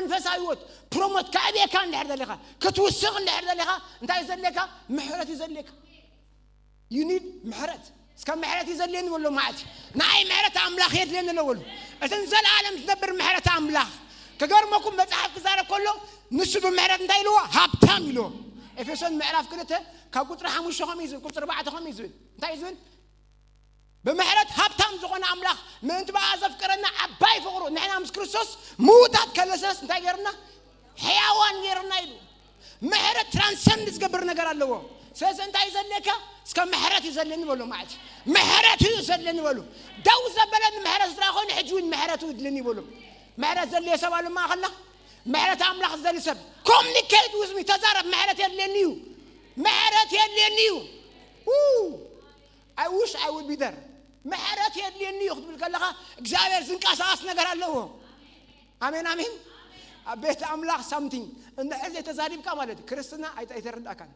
መንፈሳዊ ህይወት ፕሮሞት ከዕብየካ እንድሕር ዘለኻ፣ ክትውስኽ እንድሕር ዘለኻ፣ እንታይ እዩ ዘድልየካ? ምሕረት እዩ ዘድልየካ። You need ምሕረት። እስከ ምሕረት እዩ ዘድልየኒ በሎ ማለት እዩ። ንዓይ ምሕረት ኣምላኽ የድልየኒ ኣሎ በሉ። እቲ ንዘለኣለም ዝነብር ምሕረት ኣምላኽ። ክገርመኩም፣ መጽሓፍ ክዛረብ ከሎ ንሱ ብምሕረት እንታይ ኢልዎ? ሃብታም ኢልዎ። ኤፌሶን ምዕራፍ ክልተ ካብ ቁጽሪ ሓሙሽተ ከምኡ እዩ ዝብል፣ ቁጽሪ ኣርባዕተ ከምኡ እዩ ዝብል። እንታይ እዩ ዝብል? ብምሕረት ሃብታም ዝኾነ ኣምላኽ ምእንቲ ብኣ ዘፍቀረና ዓባይ ፍቕሩ፣ ንሕና ምስ ክርስቶስ ምዉታት ከለሰስ እንታይ ገርና? ሕያዋን ገርና ኢሉ። ምሕረት ትራንሰንድ ዝገብር ነገር ኣለዎ። ስለዚ እንታይ እዩ ዘድልየካ? እስከ ምሕረት እዩ ዘድልየኒ በሉ ማለት እዩ። ምሕረት እዩ ዘድልየኒ በሉ። ደው ዘበለኒ ምሕረት ስድራ ኮይኑ ሕጂ እውን ምሕረት እዩ ድልኒ በሉ። ምሕረት ዘድልየ ሰብ ኣሎ ማእኸልና? ምሕረት ኣምላኽ ዝደሊ ሰብ ኮሚኒኬት ዊዝ ሚ፣ ተዛረብ። ምሕረት የድልየኒ እዩ። ምሕረት የድልየኒ እዩ። I wish I would be there። ምሕረት የድልየኒ እዩ ክትብል ከለኻ እግዚኣብሔር ዝንቀሳቐስ ነገር ኣለዎ። ኣሜን ኣሜን። ኣብ ቤት ኣምላኽ ሳምቲንግ እንድሕር ዘይተዛሪብካ ማለት እዩ፣ ክርስትና ኣይተ- ኣይተረዳእካን።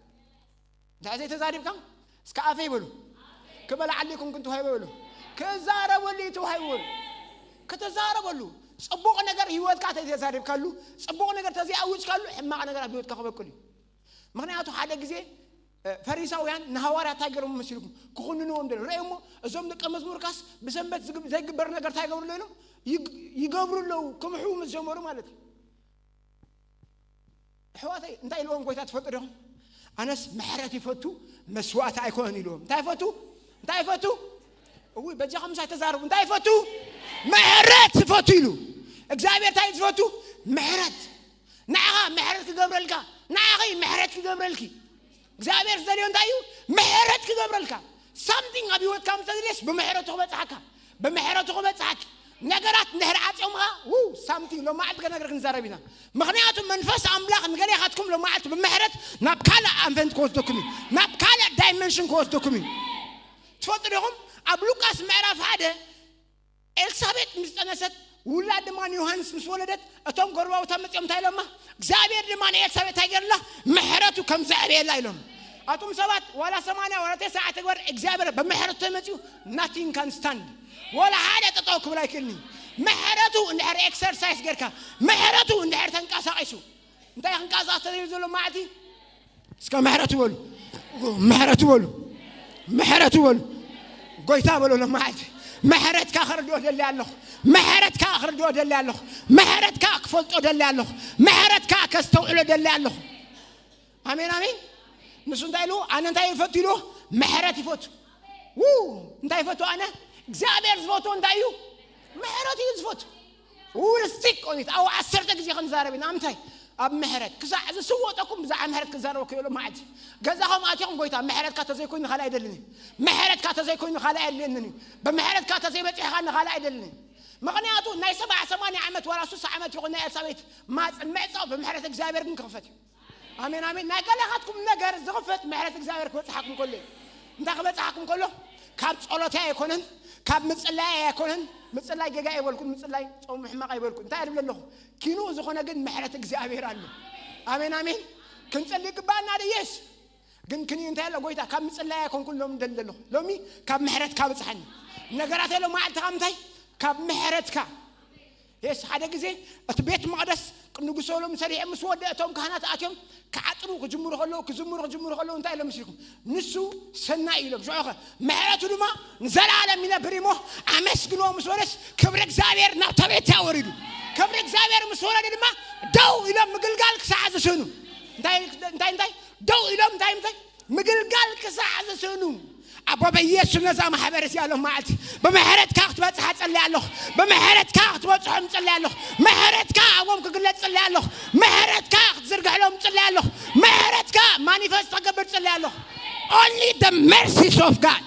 እንድሕር ዘይተዛሪብካ እስከ ኣፈይ በሉ። ክበልዓሉ ይኹን ክንትዋይ በሉ። ክዛረበሉ ይትዋይ በሉ። ከተዛረበሉ፣ ጽቡቕ ነገር ህይወትካ ተዘይተዛሪብካሉ፣ ጽቡቕ ነገር ተዘይኣውጅካሉ፣ ሕማቕ ነገር ኣብ ህይወትካ ክበቅል እዩ። ምኽንያቱ ሓደ ግዜ እ፣ ፈሪሳውያን ንሃዋርያት እንታይ ገይሮም መሲልኩም? ክኹንንዎም ደለዉ። ረእዮሞ፣ እዞም ደቀ መዝሙርካስ ብሰንበት ዝግ- ዘይግበር ነገር እንታይ ይገብሩ ኣለዉ ኢሎም? ይግ- ይገብሩ ኣለዉ፣ ክምሕዉ ምስ ጀመሩ ማለት እዩ። ኣሕዋተይ፣ እንታይ ኢልዎም ጎይታ ትፈልጡ ዲኹም? ኣነስ ምሕረት ይፈቱ፣ መስዋእቲ ኣይኮነን ኢልዎም። እንታይ ይፈቱ? እንታይ ይፈቱ? እውይ፣ በጃኹም ምሳይ ተዛረቡ። እንታይ ይፈቱ? ምሕረት ይፈቱ ኢሉ። እግዚኣብሔር እንታይ ዝፈቱ? ምሕረት። ንዓኻ ምሕረት ክገብረልካ፣ ንዓኺ ምሕረት ክገብረልኪ። እግዚኣብሔር ዝደልዮ እንታይ እዩ? ምሕረት ክገብረልካ። ሳምቲንግ ኣብ ህይወትካ ምስ ተድልየስ ብምሕረቱ ክበጽሓካ፣ ብምሕረቱ ክበጽሓኪ። ነገራት እንድሕር ዓጽዮምኻ፣ ው ሳምቲንግ ሎማዕንቲ ከነገር ክንዛረብ ኢና። ምኽንያቱ መንፈስ ኣምላኽ ንገሌኻትኩም ሎማዕንቲ ብምሕረት ናብ ካልእ ኣንቨንት ክወስደኩም እዩ፣ ናብ ካልእ ዳይመንሽን ክወስደኩም እዩ። ትፈልጡ ዲኹም? ኣብ ሉቃስ ምዕራፍ ሓደ ኤልሳቤጥ ምስ ጠነሰት ውላድ ድማ ንዮሃንስ ምስ ወለደት እቶም ጎረባብታ መጺኦም እንታይ ኢሎማ? እግዚኣብሔር ድማ ንኤልሳቤጥ እንታይ ገይርላ? ምሕረቱ ከም ዘዕበየላ ኢሎም። ኣቱም ሰባት ዋላ ሰማንያ ዋላ ተስዓ ተግባር እግዚኣብሔር ብምሕረቱ ተመጺኡ ናቲንግ ካን ስታንድ። ዋላ ሓደ ጠጠው ክብል ኣይክእልኒ። ምሕረቱ እንድሕር ኤክሰርሳይስ ጌርካ፣ ምሕረቱ እንድሕር ተንቀሳቒሱ እንታይ ክንቀሳቐስ ተዘይሉ ዘሎ ማዕልቲ እስከ ምሕረት በሉ፣ ምሕረት በሉ፣ ምሕረት በሉ። ጎይታ በሎ ለማዕድ ምሕረትካ ክርድኦ ደሊ ኣለኹ። ምሕረትካ ክርድኦ ደሊ ኣለኹ። ምሕረትካ ክፈልጦ ደሊ ኣለኹ። ምሕረትካ ከስተውዕሎ ደሊ ኣለኹ። ኣሜን ኣሜን። ንሱ እንታይ ኢሉ? ኣነ እንታይ ይፈቱ ኢሉ? ምሕረት ይፈቱ። ው እንታይ ይፈቱ? ኣነ እግዚኣብሔር ዝፈቱ እንታይ እዩ? ምሕረት እዩ ዝፈቱ። ውርስቲክ ቆኒት ኣብ ዓሰርተ ግዜ ክንዛረብ ኢና። ምንታይ? ኣብ ምሕረት ክሳዕ ዝስወጠኩም ብዛዕባ ምሕረት ክዛረበኩ ይብሎ ማዕድ ገዛኹም ኣቲኹም ጎይታ ምሕረትካ ተዘይኮይኑ ካልእ ኣይደልን እዩ። ምሕረትካ ተዘይኮይኑ ካልእ ኣየድልየንን እዩ። ብምሕረትካ ተዘይበጺሕካኒ ካልእ ኣይደልን እዩ። ምኽንያቱ ናይ ሰብዓ ሰማንያ ዓመት ዋላ ሱሳ ዓመት ይኹን ናይ ኤልሳቤት ማጽን ምዕጻው ብምሕረት እግዚኣብሔር ግን ክኽፈት እዩ። ኣሜን ኣሜን። ናይ ገለኻትኩም ነገር ዝኽፈት ምሕረት እግዚኣብሔር ክበጽሓኩም ከሎ እዩ። እንታይ ክበጽሓኩም ከሎ? ካብ ጸሎተይ ኣይኮነን፣ ካብ ምጽላይ ኣይኮነን። ምጽላይ ጌጋ ኣይበልኩን፣ ምጽላይ ጾም ሕማቕ ኣይበልኩን። እንታይ እብል ኣለኹ? ኪንኡ ዝኾነ ግን ምሕረት እግዚኣብሔር ኣሎ። ኣሜን ኣሜን። ክንጽሊ ይግባና ድየስ? ግን ክንዩ እንታይ ኣሎ? ጎይታ ካብ ምጽላይ ኣይኮንኩን ሎሚ ደሊ ዘለኹ። ሎሚ ካብ ምሕረትካ ብጽሓኒ። ነገራት ኣሎ መዓልቲ ካብ ምንታይ? ካብ ምሕረትካ። የስ ሓደ ግዜ እቲ ቤት መቕደስ ንጉሶ ሎም ሰሪሑ ምስ ወደ እቶም ካህናት ኣትዮም ክዓጥሩ ክጅምሩ ከለዉ ክዝምሩ ክጅምሩ ከለዉ እንታይ ኢሎም ምስልኩም? ንሱ ሰናይ ኢሎም ሽዑኸ ምሕረቱ ድማ ንዘለኣለም ይነብር እሞ ኣመስግንዎ ምስ ወደስ ክብሪ እግዚኣብሔር ናብ ተቤት ወሪዱ። ክብሪ እግዚኣብሔር ምስ ወረደ ድማ ደው ኢሎም ምግልጋል ክሳዕ ዝስኑ እንታይ እንታይ እንታይ ደው ኢሎም እንታይ እንታይ ምግልጋል ክሳዕ ዝስእኑ ኣቦ በኢየሱስ ነዛ ማሕበር እዚኣ ሎም መዓልቲ ብምሕረትካ ክትበጽሓ ጽልያ ኣለኹ። ብምሕረትካ ክትበጽሖም ጽልያ ኣለኹ። ምሕረትካ ኣብኦም ክግለጽ ጽልያ ኣለኹ። ምሕረትካ ክትዝርግሕሎም ጽልያ ኣለኹ። ምሕረትካ ማኒፈስት ክገብር ጽልያ ኣለኹ። Only the mercies of God።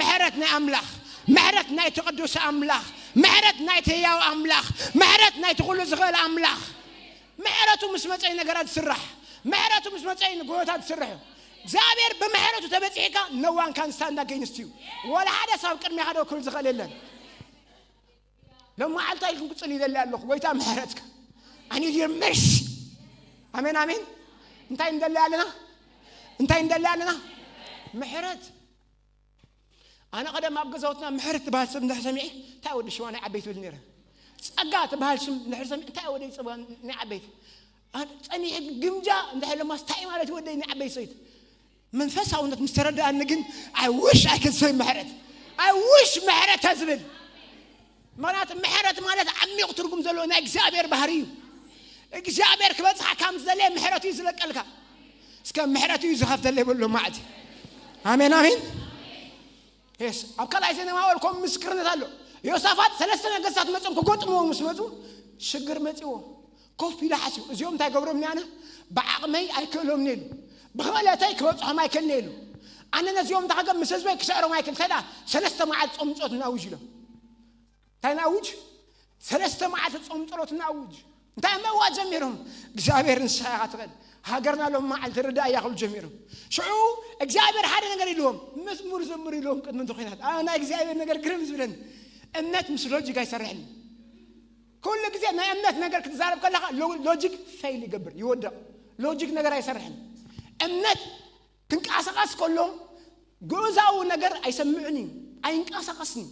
ምሕረት ናይ ኣምላኽ፣ ምሕረት ናይቲ ቅዱስ ኣምላኽ፣ ምሕረት ናይቲ ህያው ኣምላኽ፣ ምሕረት ናይቲ ኩሉ ዝኽእል ኣምላኽ። ምሕረቱ ምስ መጸ እዩ ነገራት ዝስራሕ። ምሕረቱ ምስ መጸ እዩ ንጎታት ዝስራሕ እዩ። እግዚኣብሔር ብምሕረቱ ተበጺሕካ no one can stand against you። ወላ ሓደ ሰብ ቅድሚኻ ደው ክብል ዝኽእል የለን። ሎማዓልታ ኢልኩም ክጽል ይደሊ ኣለኹ። ጎይታ ምሕረትካ። I need your mercy። ኣሜን ኣሜን። እንታይ እንደሊ ኣለና? እንታይ እንደሊ ኣለና? ምሕረት። ኣነ ቀደም ኣብ ገዛውትና ምሕረት ትበሃል ሰብ እንድሕር ሰሚዐ እንታይ ወዲ ሽዋ ናይ ዓበይቲ ብል ነይረ። ጸጋ ትበሃል ሽም እንድሕር ሰሚዕ እንታይ ወደይ ጸባ ናይ ዓበይቲ ጸኒሕ ግምጃ እንድሕር ለማስ እንታይ ማለት ወደይ ናይ ዓበይቲ ሰይት መንፈሳውነት ምስ ተረዳኣኒ ግን I wish I could say ምሕረት I wish ምሕረት ዝብል ምክንያቱ ምሕረት ማለት ዓሚቕ ትርጉም ዘለዎ ናይ እግዚኣብሔር ባህሪ እዩ እግዚኣብሔር ክበፅሓ ከም ዝደለየ ምሕረቱ እዩ ዝለቀልካ እስከ ምሕረቱ እዩ ዝኸፍተለይ በሎ ማዕት ኣሜን ኣሜን ስ ኣብ ካልኣይ ዜና ማወል ከም ምስክርነት ኣሎ ዮሳፋት ሰለስተ ነገስታት መፅኦም ክገጥምዎ ምስ መፁ ሽግር መፅዎ ኮፍ ኢሉ ሓስቡ እዚኦም እንታይ ገብሮም ያነ ብዓቕመይ ኣይክእሎም ነሉ ብኽእለተይ ክበፅሖም ኣይክእል ነሉ ኣነ ነዚኦም እንታይ ከገብ ምስ ህዝበይ ክስዕሮም ኣይክእል እንታይ ሰለስተ መዓልቲ ፆም ፆት እናውጅ ኢሎም እንታይ ናውጅ ሰለስተ መዓልቲ ፆም ፀሎት እናውጅ እንታይ መዋ ጀሚሮም እግዚኣብሔር ንስኻ ኢኻ ትኽእል ሃገርና ሎም መዓልቲ ርዳእ እያ ክብሉ ጀሚሮም ሽዑ እግዚኣብሔር ሓደ ነገር ኢልዎም መዝሙር ዘምሩ ኢልዎም ቅድሚ እንተ ኮይናት ናይ እግዚኣብሔር ነገር ግርም ዝብለኒ እምነት ምስ ሎጂክ ኣይሰርሕን ኩሉ ግዜ ናይ እምነት ነገር ክትዛረብ ከለኻ ሎጂክ ፌል ይገብር ይወደቕ ሎጂክ ነገር ኣይሰርሕን እምነት ክንቀሳቀስ ከሎ ግእዛዊ ነገር ኣይሰምዕን እዩ ኣይንቀሳቀስን እዩ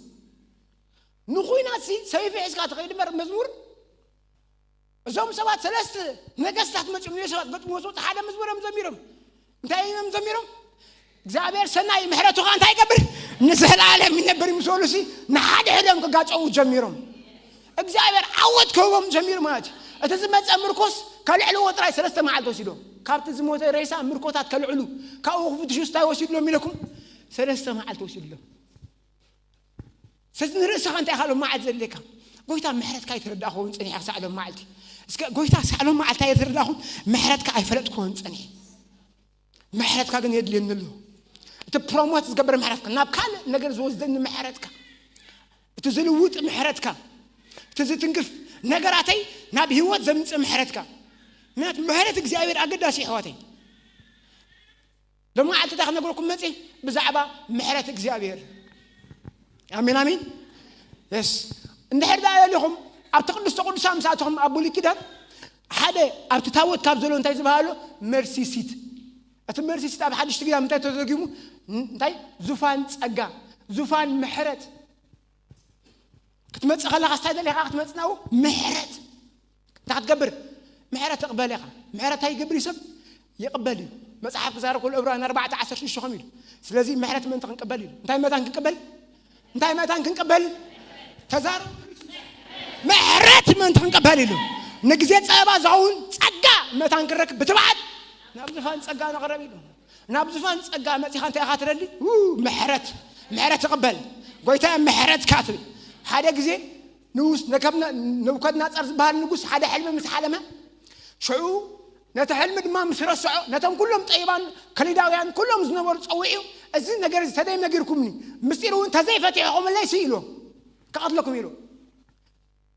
ንኩናት ሲ ሰይፊ ሒዝካ ትኸይድ እምበር መዝሙር እዞም ሰባት ሰለስተ ነገስታት መፅኦም ንዮ ሰባት ገጥሞ ዝወፁ ሓደ መዝሙር እዮም ዘሚሮም እንታይ እዮም ዘሚሮም እግዚኣብሔር ሰናይ ምሕረቱ ከዓ እንታይ ይገብር ንዘላለም ይነብር ምስ በሉ ሲ ንሓደ ሕዶም ክጋጨዉ ጀሚሮም እግዚኣብሔር ዓወት ክህቦም ጀሚሩ ማለት እዩ እቲ ዝመፀ ምርኮስ ከልዕልዎ ጥራይ ሰለስተ መዓልቲ ወሲዶም ካብቲ ዝሞተ ሬሳ ምርኮታት ከልዕሉ ካብኡ ክፍትሹ ስታይ ወሲድሎም ኢለኩም ሰለስተ መዓልቲ ወሲድሎም ስለዚ ንርእስኻ እንታይ ኢኻ ሎም መዓልቲ ዘድልየካ ጎይታ ምሕረትካ ይተረዳእኸውን ፀኒሐ ክሳዕ ሎም መዓልቲ እስከ ጎይታ ክሳዕ ሎም መዓልቲ ኣይተረዳእኹም ምሕረትካ ኣይፈለጥኩዎን ፀኒሐ ምሕረትካ ግን የድልየኒ ኣሎ እቲ ፕሮሞት ዝገብር ምሕረትካ ናብ ካልእ ነገር ዝወስደኒ ምሕረትካ እቲ ዝልውጥ ምሕረትካ እቲ ዝትንክፍ ነገራተይ ናብ ህይወት ዘምፅእ ምሕረትካ ምክንያቱ ምሕረት እግዚኣብሔር ኣገዳሲ ይሕዋተይ ሎማዓልቲ እንታይ ክነግረኩም መፅእ ብዛዕባ ምሕረት እግዚኣብሔር ኣሜን ኣሜን ስ እንድሕር ደኣ የሊኹም ኣብቲ ቅዱስተ ቅዱሳን ምስ ኣተኹም ኣብ ብሉይ ኪዳን ሓደ ኣብቲ ታቦት ካብ ዘሎ እንታይ ዝበሃሎ መርሲ ሲት እቲ መርሲ ሲት ኣብ ሓድሽቲ ኪዳን እንታይ ተተርጊሙ እንታይ ዙፋን ጸጋ ዙፋን ምሕረት ክትመጽእ ከለኻ ስታይ ደሊኻ ክትመጽእ ናብኡ ምሕረት እንታይ ክትገብር ምሕረት ትቕበል ኢኻ ምሕረት እንታይ ይገብር እዩ ሰብ ይቕበል እዩ መጽሓፍ ክዛረብ ከሎ ዕብራውያን ኣርባዕተ ዓሰርተ ሽዱሽተ ከምኡ ኢሉ ስለዚ ምሕረት ምእንቲ ክንቅበል ኢሉ እንታይ መታን ክንቅበል እንታይ መታን ክንቅበል ተዛረቡ ምሕረት ምእንቲ ክንቅበል ኢሉ ንግዜ ጸበባ ዝኸውን ጸጋ መታን ክንረክብ ብትብዓት ናብ ዝፋን ጸጋ ንቕረብ ኢሉ ናብ ዝፋን ጸጋ መጺኻ እንታይ ኢኻ ትደሊ ምሕረት ምሕረት ትቕበል ጎይታ ምሕረትካ ትብል ሓደ ግዜ ንጉስ ነከብነ- ነቡከድነጻር ዝበሃል ንጉስ ሓደ ሕልሚ ምስ ሓለመ ሽዑ ነቲ ሕልሚ ድማ ምስ ረስዖ ነቶም ኩሎም ጠይባን ከሊዳውያን ኩሎም ዝነበሩ ጸዊዑ እዚ ነገር እዚ ተደይነጊርኩምኒ ምስጢር እውን ተዘይፈቲሕኹምለይ ስኢሎ ክቐትለኩም ኢሉ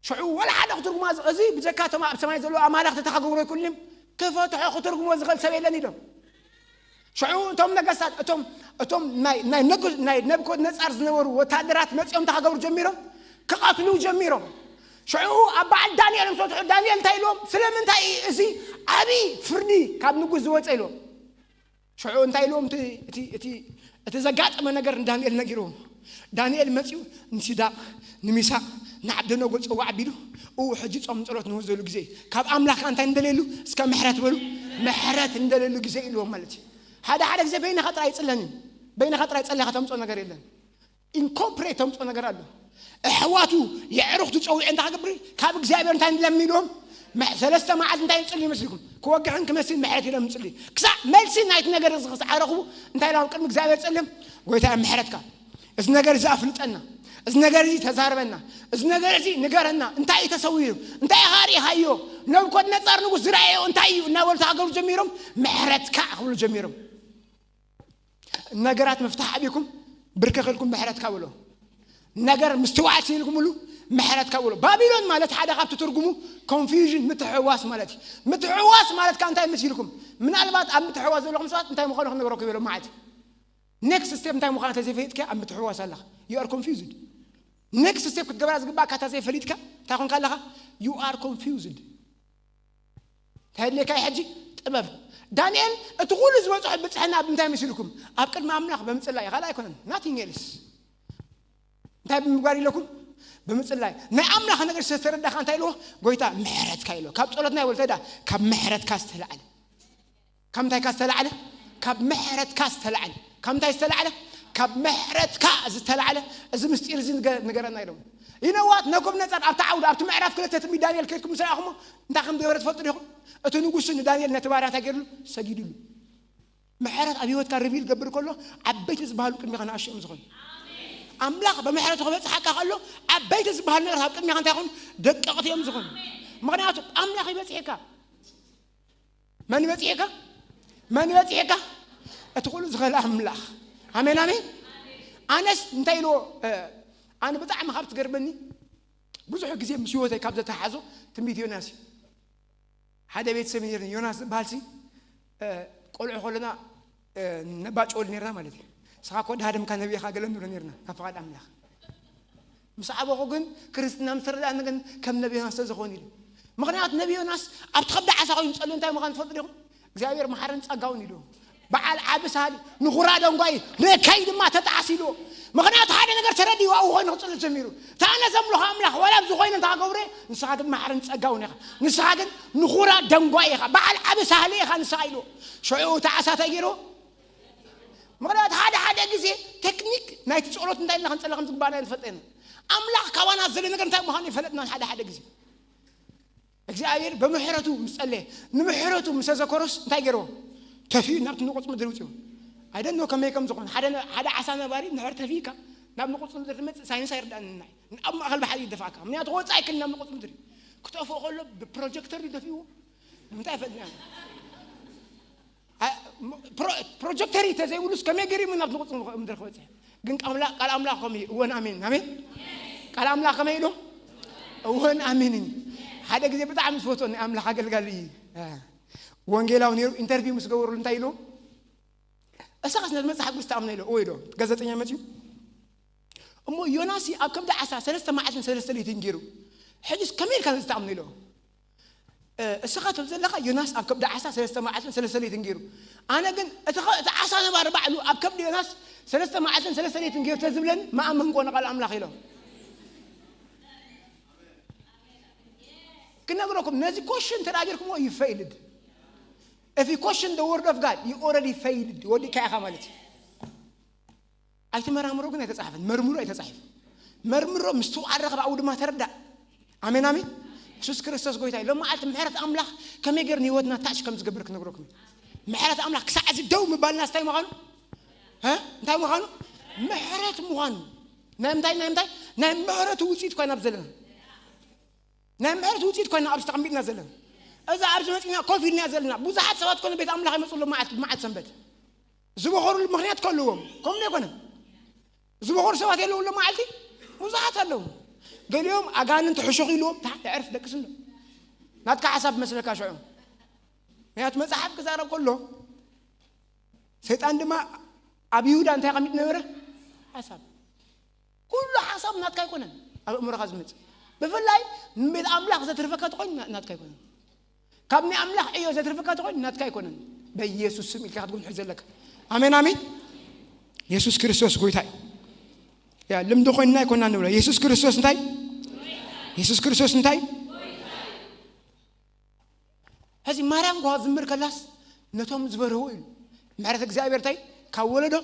ሽዑ ወላ ሓደ ክትርጉማ እዚ ብጀካ እቶም ኣብ ሰማይ ዘለዉ ኣማልኽቲ ተኸገብሩ ኣይክእሉን እዮም ክፈትሖ ክትርጉሞ ዝኽእል ሰብ የለን ኢሎም ሽዑ እቶም ነገስታት እቶም እቶም ናይ ናይ ነጉ- ናይ ነብኮድነጻር ዝነበሩ ወታደራት መጺኦም ተኸገብሩ ጀሚሮም ክቐትሉ ጀሚሮም ሽዑ ኣብ በዓል ዳንኤል ምስ በጽሑ ዳንኤል እንታይ ኢልዎም ስለምንታይ እዩ እዚ ዓብዪ ፍርዲ ካብ ንጉስ ዝወፀ ኢልዎም ሽዑ እንታይ ኢልዎም እቲ- እቲ- እቲ- እቲ ዘጋጠመ ነገር ንዳንኤል ነጊርዎም ዳንኤል መፂኡ ንሲዳቅ ንሚሳቅ ንዓብደነጎ ፀዋዕ ኣቢሉ እው ሕጂ ፆም ፀሎት ንወዘሉ ግዜ ካብ ኣምላኽካ እንታይ ንደልየሉ እስከ ምሕረት በሉ ምሕረት ንደልየሉ ግዜ ኢልዎም ማለት እዩ ሓደ ሓደ ግዜ በይንኻ ጥራይ ይፅለን እዩ በይንኻ ጥራይ ፀሊኻ ተምፆ ነገር የለን ኢንኮርፖሬት ተምፆ ነገር ኣሎ ኣሕዋቱ የዕሩኽቱ ፀዊዑ እንታይ ክገብር ካብ እግዚኣብሔር እንታይ ንለምንዎም ሰለስተ መዓልቲ እንታይ ንፅሊ ይመስልኩም ክወግሕን ክመስል ምሕረት ኢሎም ንፅሊ ክሳዕ መልሲ ናይቲ ነገር እዚ ክሳዕ ረኽቡ እንታይ ኢሎም ቅድሚ እግዚኣብሔር ፀልዮም ጎይታ ምሕረትካ እዚ ነገር እዚ ኣፍልጠና እዚ ነገር እዚ ተዛርበና እዚ ነገር እዚ ንገረና እንታይ እዩ ተሰዊሩ እንታይ ኢኻ ርኢኻዮ ነብኮድነፃር ንጉስ ዝረኣዮ እንታይ እዩ እናበሉ ተሃገሩ ጀሚሮም ምሕረትካ ክብሉ ጀሚሮም ነገራት ምፍታሕ ኣቢኩም ብርከኸልኩም ምሕረትካ ብሎ ነገር ምስትዋዕል ሲኢልኩምሉ ምሕረትካ ብሎ ባቢሎን ማለት ሓደ ካብቲ ትርጉሙ ኮንፊውዥን ምትሕዋስ ማለት እዩ ምትሕዋስ ማለት ካብ እንታይ መሲልኩም ምናልባት ኣብ ምትሕዋስ ዘለኹም ሰባት እንታይ ምዃኑ ክነግረኩም ይብሎ ማለት እዩ ኔክስት ስቴፕ እንታይ ምዃኑ ተዘይፈሊጥካ ኣብ ምትሕዋስ ኣለኻ you are confused next step ክትገብራ ዝግባእካ እታ ዘይፈሊጥካ እንታይ ኮንካ ኣለኻ you are confused እንታይ ኣድልየካ እዩ ሕጂ ጥበብ ዳንኤል እቲ ኩሉ ዝበፅሖ ብፅሕና ብምንታይ መሲልኩም ኣብ ቅድሚ ኣምላኽ ብምፅላይ ካልእ ኣይኮነን nothing else እንታይ ብምግባር ኢለኩም ብምጽላይ ናይ ኣምላኽ ነገር ዝተረዳኻ እንታይ ኢልዎ? ጎይታ ምሕረትካ ኢልዎ። ካብ ጸሎትና ይበል ተዳ ካብ ምሕረትካ ዝተላዕለ ካብ ምንታይካ ዝተላዕለ ካብ ምሕረትካ ዝተላዕለ ካብ ምንታይ ዝተላዕለ ካብ ምሕረትካ ዝተላዕለ እዚ ምስጢር እዚ ንገረና ኢሎም። ይነዋት ነጎብ ነፃር ኣብቲ ዓውዲ ኣብቲ ምዕራፍ ክልተ ትንቢት ዳንኤል ከድኩም ምስ ረኣኹሞ እንታይ ከም ዝገበረ ትፈልጡ ዲኹም? እቲ ንጉስ ንዳንኤል ነቲ ባርያ እንታይ ገይርሉ? ሰጊድሉ። ምሕረት ኣብ ህይወትካ ሪቪል ገብር ከሎ ዓበይቲ ዝበሃሉ ቅድሚኻ ንኣሽዮም ዝኾኑ ኣምላኽ ብምሕረቱ ክበፅሓካ ከሎ ዓበይቲ ዝበሃሉ ነገር ኣብ ቅድሚኻ እንታይ ይኹን? ደቀቕቲ እዮም ዝኾኑ። ምክንያቱ ኣምላኽ ይበፅሕካ። መን ይበፅሕካ? መን ይበፅሕካ? እቲ ኩሉ ዝኽእል ኣምላኽ። ኣሜን ኣሜን። ኣነስ እንታይ ኢልዎ? ኣነ ብጣዕሚ ካብ ትገርመኒ ብዙሕ ግዜ ምስ ህይወተይ ካብ ዘተሓዞ ትንቢት ዮናስ እዩ። ሓደ ቤተሰብ ነርኒ ዮናስ ዝበሃል ሲ ቆልዑ ከለና ነባጭወሉ ነርና ማለት እዩ። ንስኻ እኮ ድሃደምካ ነቢኻ ገለ ንብሎ ነርና ካብ ፍቓድ ኣምላኽ። ምስ ዓበኹ ግን ክርስትና ምስ ተረዳእኒ ግን ከም ነቢ ዮናስ ተዝኾን ኢሉ። ምኽንያቱ ነቢ ዮናስ ኣብቲ ከብዲ ዓሳ ኮይኑ ዝጸልዮ እንታይ ምዃኑ ትፈልጡ ዲኹም? እግዚኣብሔር መሓርን ጸጋውን ኢሉ። በዓል ዓቢ ሳሊ ንኹራ ደንጓይ ንእከይ ድማ ተጣዕስ ኢሉ። ምኽንያቱ ሓደ ነገር ተረዲኡ ኣብኡ ኮይኑ ክጽልእ ጀሚሩ። እታ ኣነ ዘምልኾ ኣምላኽ ዋላ ኣብዚ ኮይነ እንተ ገብረ ንስኻ ግን መሓርን ጸጋውን ኢኻ። ንስኻ ግን ንኹራ ደንጓይ ኢኻ። በዓል ዓቢ ሳሊ ኢኻ ንስኻ ኢሉ። ሽዑ እታ ዓሳ እንታይ ገይሩ? ምኽንያቱ ሓደ ሓደ ግዜ ቴክኒክ ናይቲ ጸሎት እንታይ ኢልና ክንጸሊ ከም ዝግባና ንፈልጥ ኢና። ኣምላኽ ካባና ዝደሊ ነገር እንታይ ምዃኑ ይፈለጥና ሓደ ሓደ ግዜ። እግዚኣብሔር ብምሕረቱ ምስ ጸለየ ንምሕረቱ ምስ ተዘከሮስ እንታይ ገይርዎ? ተፊኡ ናብቲ ንቑጽ ምድሪ ውፅኡ። ኣይደኖ ከመይ ከም ዝኾነ ሓደ ዓሳ ነባሪ ንሕር ተፊእካ ናብ ንቑጽ ምድሪ ትመፅእ ሳይንስ ኣይርዳእንና። ኣብ ማእኸል ባሕሪ ይደፋእካ ምክንያቱ ወፃ ኣይክል ናብ ንቑጽ ምድሪ ክጠፍኦ ከሎ ብፕሮጀክተር ይደፊእዎ። ንምንታይ ይፈልጥና ፕሮጀክተሪ ተዘይብሉስ ከመይ ገሪሙ ናብ ንቁፅ ምድሪ ክበፅሕ? ግን ቃል ኣምላኽ ከም እወን ኣሜን ኣሜን። ቃል ኣምላኽ ከመይ ኢሉ እወን ኣሜን። ሓደ ግዜ ብጣዕሚ ዝፈትዎ ናይ ኣምላኽ ኣገልጋሊ ወንጌላዊ ነይሩ። ኢንተርቪው ምስ ገበሩሉ እንታይ ኢሉ? እሳኻስ ነቲ መፅሓፍ ቅዱስ ትኣምኖ ኢሎ እወ ኢሎ። ጋዜጠኛ መፅዩ እሞ ዮናስ ኣብ ከብዲ ዓሳ ሰለስተ መዓልትን ሰለስተ ለይትን ገይሩ ሕጅስ ከመይ ኢልካ ነዚ ትኣምኖ ኢሎ? እስኻ ትብል ዘለኻ ዮናስ ኣብ ከብዲ ዓሳ ሰለስተ መዓልትን ሰለስተ ለይትን ገይሩ። ኣነ ግን እቲ ዓሳ ነባሪ ባዕሉ ኣብ ከብዲ ዮናስ ሰለስተ መዓልትን ሰለስተ ለይትን ገይሩ ተዝብለኒ ምኣመንኮ ንቓል ኣምላኽ ኢሎም ክነግረኩም። ነዚ ኮሽን ተዳጊርኩሞ ይፈይልድ if you question the word of God you already failed ወዲእካ ኢኻ ማለት እዩ። ኣይትመራምሮ ግን ኣይተጻሕፈን። መርምሮ ኣይተጻሒፉ። መርምሮ ምስትውዓል ረኸብ ኣብኡ ድማ ተረዳእ። ኣሜን ኣሜን። የሱስ ክርስቶስ ጎይታ እዩ። ሎም መዓልቲ ምሕረት ኣምላኽ ከመይ ገይሩ ንህይወትና ታች ከም ዝገብር ክነግረኩም። ምሕረት ኣምላኽ ክሳዕ እዚ ደው ምባልና እንታይ ምዃኑ እንታይ ምዃኑ ምሕረት ምዃኑ ናይ ምንታይ ናይ ምንታይ ናይ ምሕረቱ ውፅኢት ኮይና ዘለና ናይ ምሕረት ውፅኢት ኮይና ኣብዚ ተቐሚጥና ዘለና እዛ ኣብዚ መፂና ኮፍ ኢልና ዘለና ብዙሓት ሰባት ኮነ ቤት ኣምላኽ ይመፅሉ መዓልቲ ብመዓልቲ ሰንበት ዝበኸሩሉ ምኽንያት ከልዎም ከምኡ ኣይኮነን። ዝበኸሩ ሰባት የለውሉ መዓልቲ ብዙሓት ኣለዉ። ገሊኦም ኣጋንንቲ ሕሹኽ ኢልዎም ታሕቲ ዕርፍ ደቅስሎ ናትካ ሓሳብ መስለካ ሽዑ ምክንያቱ መፅሓፍ ክዛረብ ከሎ ሰይጣን ድማ ኣብ ይሁዳ እንታይ ከሚት ነበረ ሓሳብ ኩሉ ሓሳብ ናትካ ኣይኮነን። ኣብ እምሮኻ ዝመፅእ ብፍላይ ንቤት ኣምላኽ ዘትርፈካ ተኮይኑ ናትካ ኣይኮነን። ካብ ናይ ኣምላኽ ዕዮ ዘትርፈካ ተኮይኑ ናትካ ኣይኮነን። በኢየሱስ ስም ኢልካ ክትጉንሑ ዘለካ ኣሜን ኣሜን። የሱስ ክርስቶስ ጎይታ እዩ። ያ ልምዲ ኮይንና ኣይኮና ንብሎ። የሱስ ክርስቶስ እንታይ የሱስ ክርስቶስ እንታይ ሕዚ ማርያም ጓ ዝምር ከላስ ነቶም ዝበርህዎ ኢሉ ምሕረት እግዚኣብሔር እንታይ ካብ ወለዶ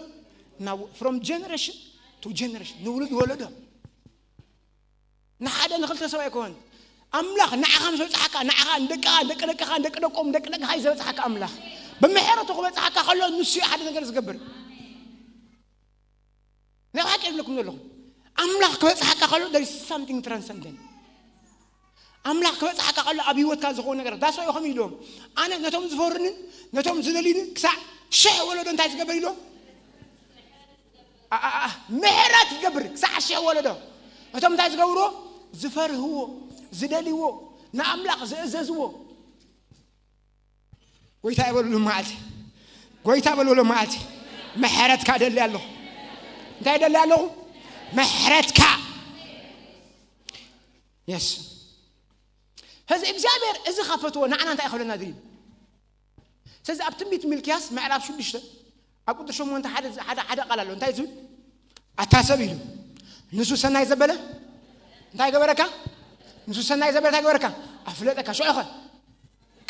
from generation to generation ንውሉድ ወለዶ ንሓደ ንክልተ ሰብ ኣይኮን ኣምላኽ ንዓኻ ምስ በፅሓካ ንዓኻ ንደቅኻ ደቂ ደቅኻ ደቂ ደቆም ደቂ ደቅኻ እዩ ዝበፅሓካ ኣምላኽ ብምሕረቱ ክበፅሓካ ከሎ ንሱ ሓደ ነገር ዝገብር ናይ ሓቂ ይብለኩም ዘለኹ ኣምላኽ ክበፅሓካ ከሎ there is something transcendent ኣምላኽ ክበፅሓካ ከሎ ኣብ ህይወትካ ዝኾኑ ነገር that's why ከም ኢሎም ኣነ ነቶም ዝፈርንን ነቶም ዝደልዩንን ክሳዕ ሽሕ ወለዶ እንታይ ዝገበር ኢሎም ምሕረት ይገብር ክሳዕ ሽሕ ወለዶ እቶም እንታይ ዝገብርዎ ዝፈርህዎ ዝደልይዎ ንኣምላኽ ዝእዘዝዎ ጎይታ ይበሉ መዓልቲ ጎይታ በሉ መዓልቲ ምሕረትካ ደሊ ኣለኹ እንታይ ደሊ ኣለኹ ምሕረትካ የስ ሕዚ እግዚኣብሔር እዚ ካፈትዎ ንዓና እንታይ ይኸብለና ድዩ ስለዚ ኣብ ትንቢት ሚልክያስ ምዕራፍ ሽዱሽተ ኣብ ቁጥር ሸሞንተ ሓደ ሓደ ሓደ ቃል ኣሎ እንታይ ዝብል ኣታ ሰብ ኢሉ ንሱ ሰናይ ዘበለ እንታይ ገበረካ? ንሱ ሰናይ ዘበለ እንታይ ገበረካ? ኣፍለጠካ። ሽዑኸ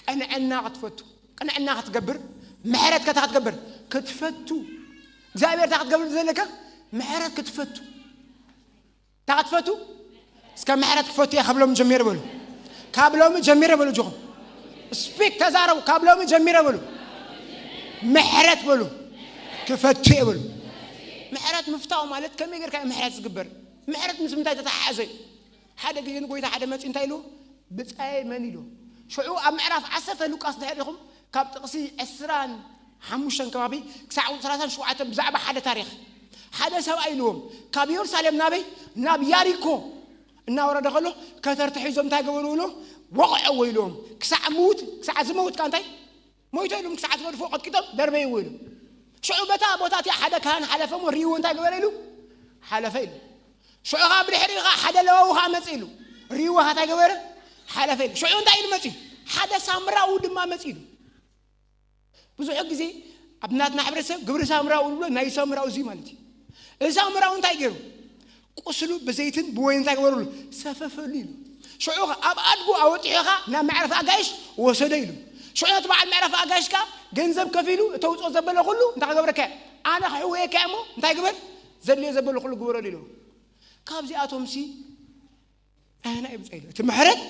ቅንዕና ክትፈቱ፣ ቅንዕና ክትገብር፣ ምሕረት ከታ ክትገብር ክትፈቱ። እግዚኣብሔር እንታይ ክትገብር ዘለካ? ምሕረት ክትፈቱ። እንታይ ክትፈቱ? እስከ ምሕረት ክፈቱ እየ ካብ ሎሚ ጀሚረ በሉ። ካብ ሎሚ ጀሚረ በሉ። እጆኹም ስፒክ ተዛረቡ። ካብ ሎሚ ጀሚረ በሉ። ምሕረት በሉ። ክፈቱ እየ በሉ። ምሕረት ምፍታው ማለት ከመይ ጌርካ እዩ ምሕረት ዝግበር? ምሕረት ምስ ምንታይ ተተሓሓዘ እዩ? ሓደ ግዜ ንጎይታ ሓደ መፂ እንታይ ኢሉ? ብፃየ መን ኢሉ? ሽዑ ኣብ ምዕራፍ ዓሰርተ ሉቃስ ድሕር ኢኹም ካብ ጥቕሲ ዕስራን ሓሙሽተን ከባቢ ክሳዕ ሰላሳን ሸውዓተን ብዛዕባ ሓደ ታሪኽ ሓደ ሰብኣይ ኢልዎም ካብ ኢየሩሳሌም ናበይ ናብ ያሪኮ እናወረደ ከሎ ከተርቲ ሒዞም እንታይ ገበሩ ኢሉ ወቕዐዎ ኢልዎም ክሳዕ ምውት ክሳዕ ዝመውት ካ እንታይ ሞይቶ ኢሉ ክሳዕ ዝገድፎ ቀጥቂጦም ደርበይዎ ኢሉ ሽዑ በታ ቦታ እቲኣ ሓደ ካህን ሓለፈ ሞ ርእይዎ እንታይ ገበረ ኢሉ ሓለፈ ኢሉ ሽዑ ካብ ድሕሪኡ ኸዓ ሓደ ለዋዊ ኸዓ መጽእ ኢሉ ርእይዎ ኸዓ እንታይ ገበረ ሓለፈ ኢሉ ሽዑ እንታይ ኢሉ መጽእ ሓደ ሳምራዊ ድማ መጽእ ኢሉ ብዙሕ ግዜ ኣብ ናትና ሕብረተሰብ ግብሪ ሳምራዊ ንብሎ ናይ ሳምራዊ እዚ ማለት እዩ እዚ ሳምራዊ እንታይ ገይሩ ቁስሉ ብዘይትን ብወይን እንታይ ገበረሉ ሰፈፈሉ ኢሉ ሽዑ ኣብ ኣድጉ ኣወጢሑ ኸዓ ናብ መዕረፊ ኣጋይሽ ወሰዶ ኢሉ ሽዑ ነቲ በዓል መዕረፊ ኣጋይሽ ከኣ ገንዘብ ከፊሉ እተውፅኦ ዘበለ ኩሉ እንታይ ክገብረካ ኣነ ክሕወየካ እሞ እንታይ ግበር ዘድልዮ ዘበለ ኩሉ ግበረሉ ኢሉ ካብዚኣቶም ሲ ኣየና እዩ ብፃ ኢሉ እቲ ምሕረት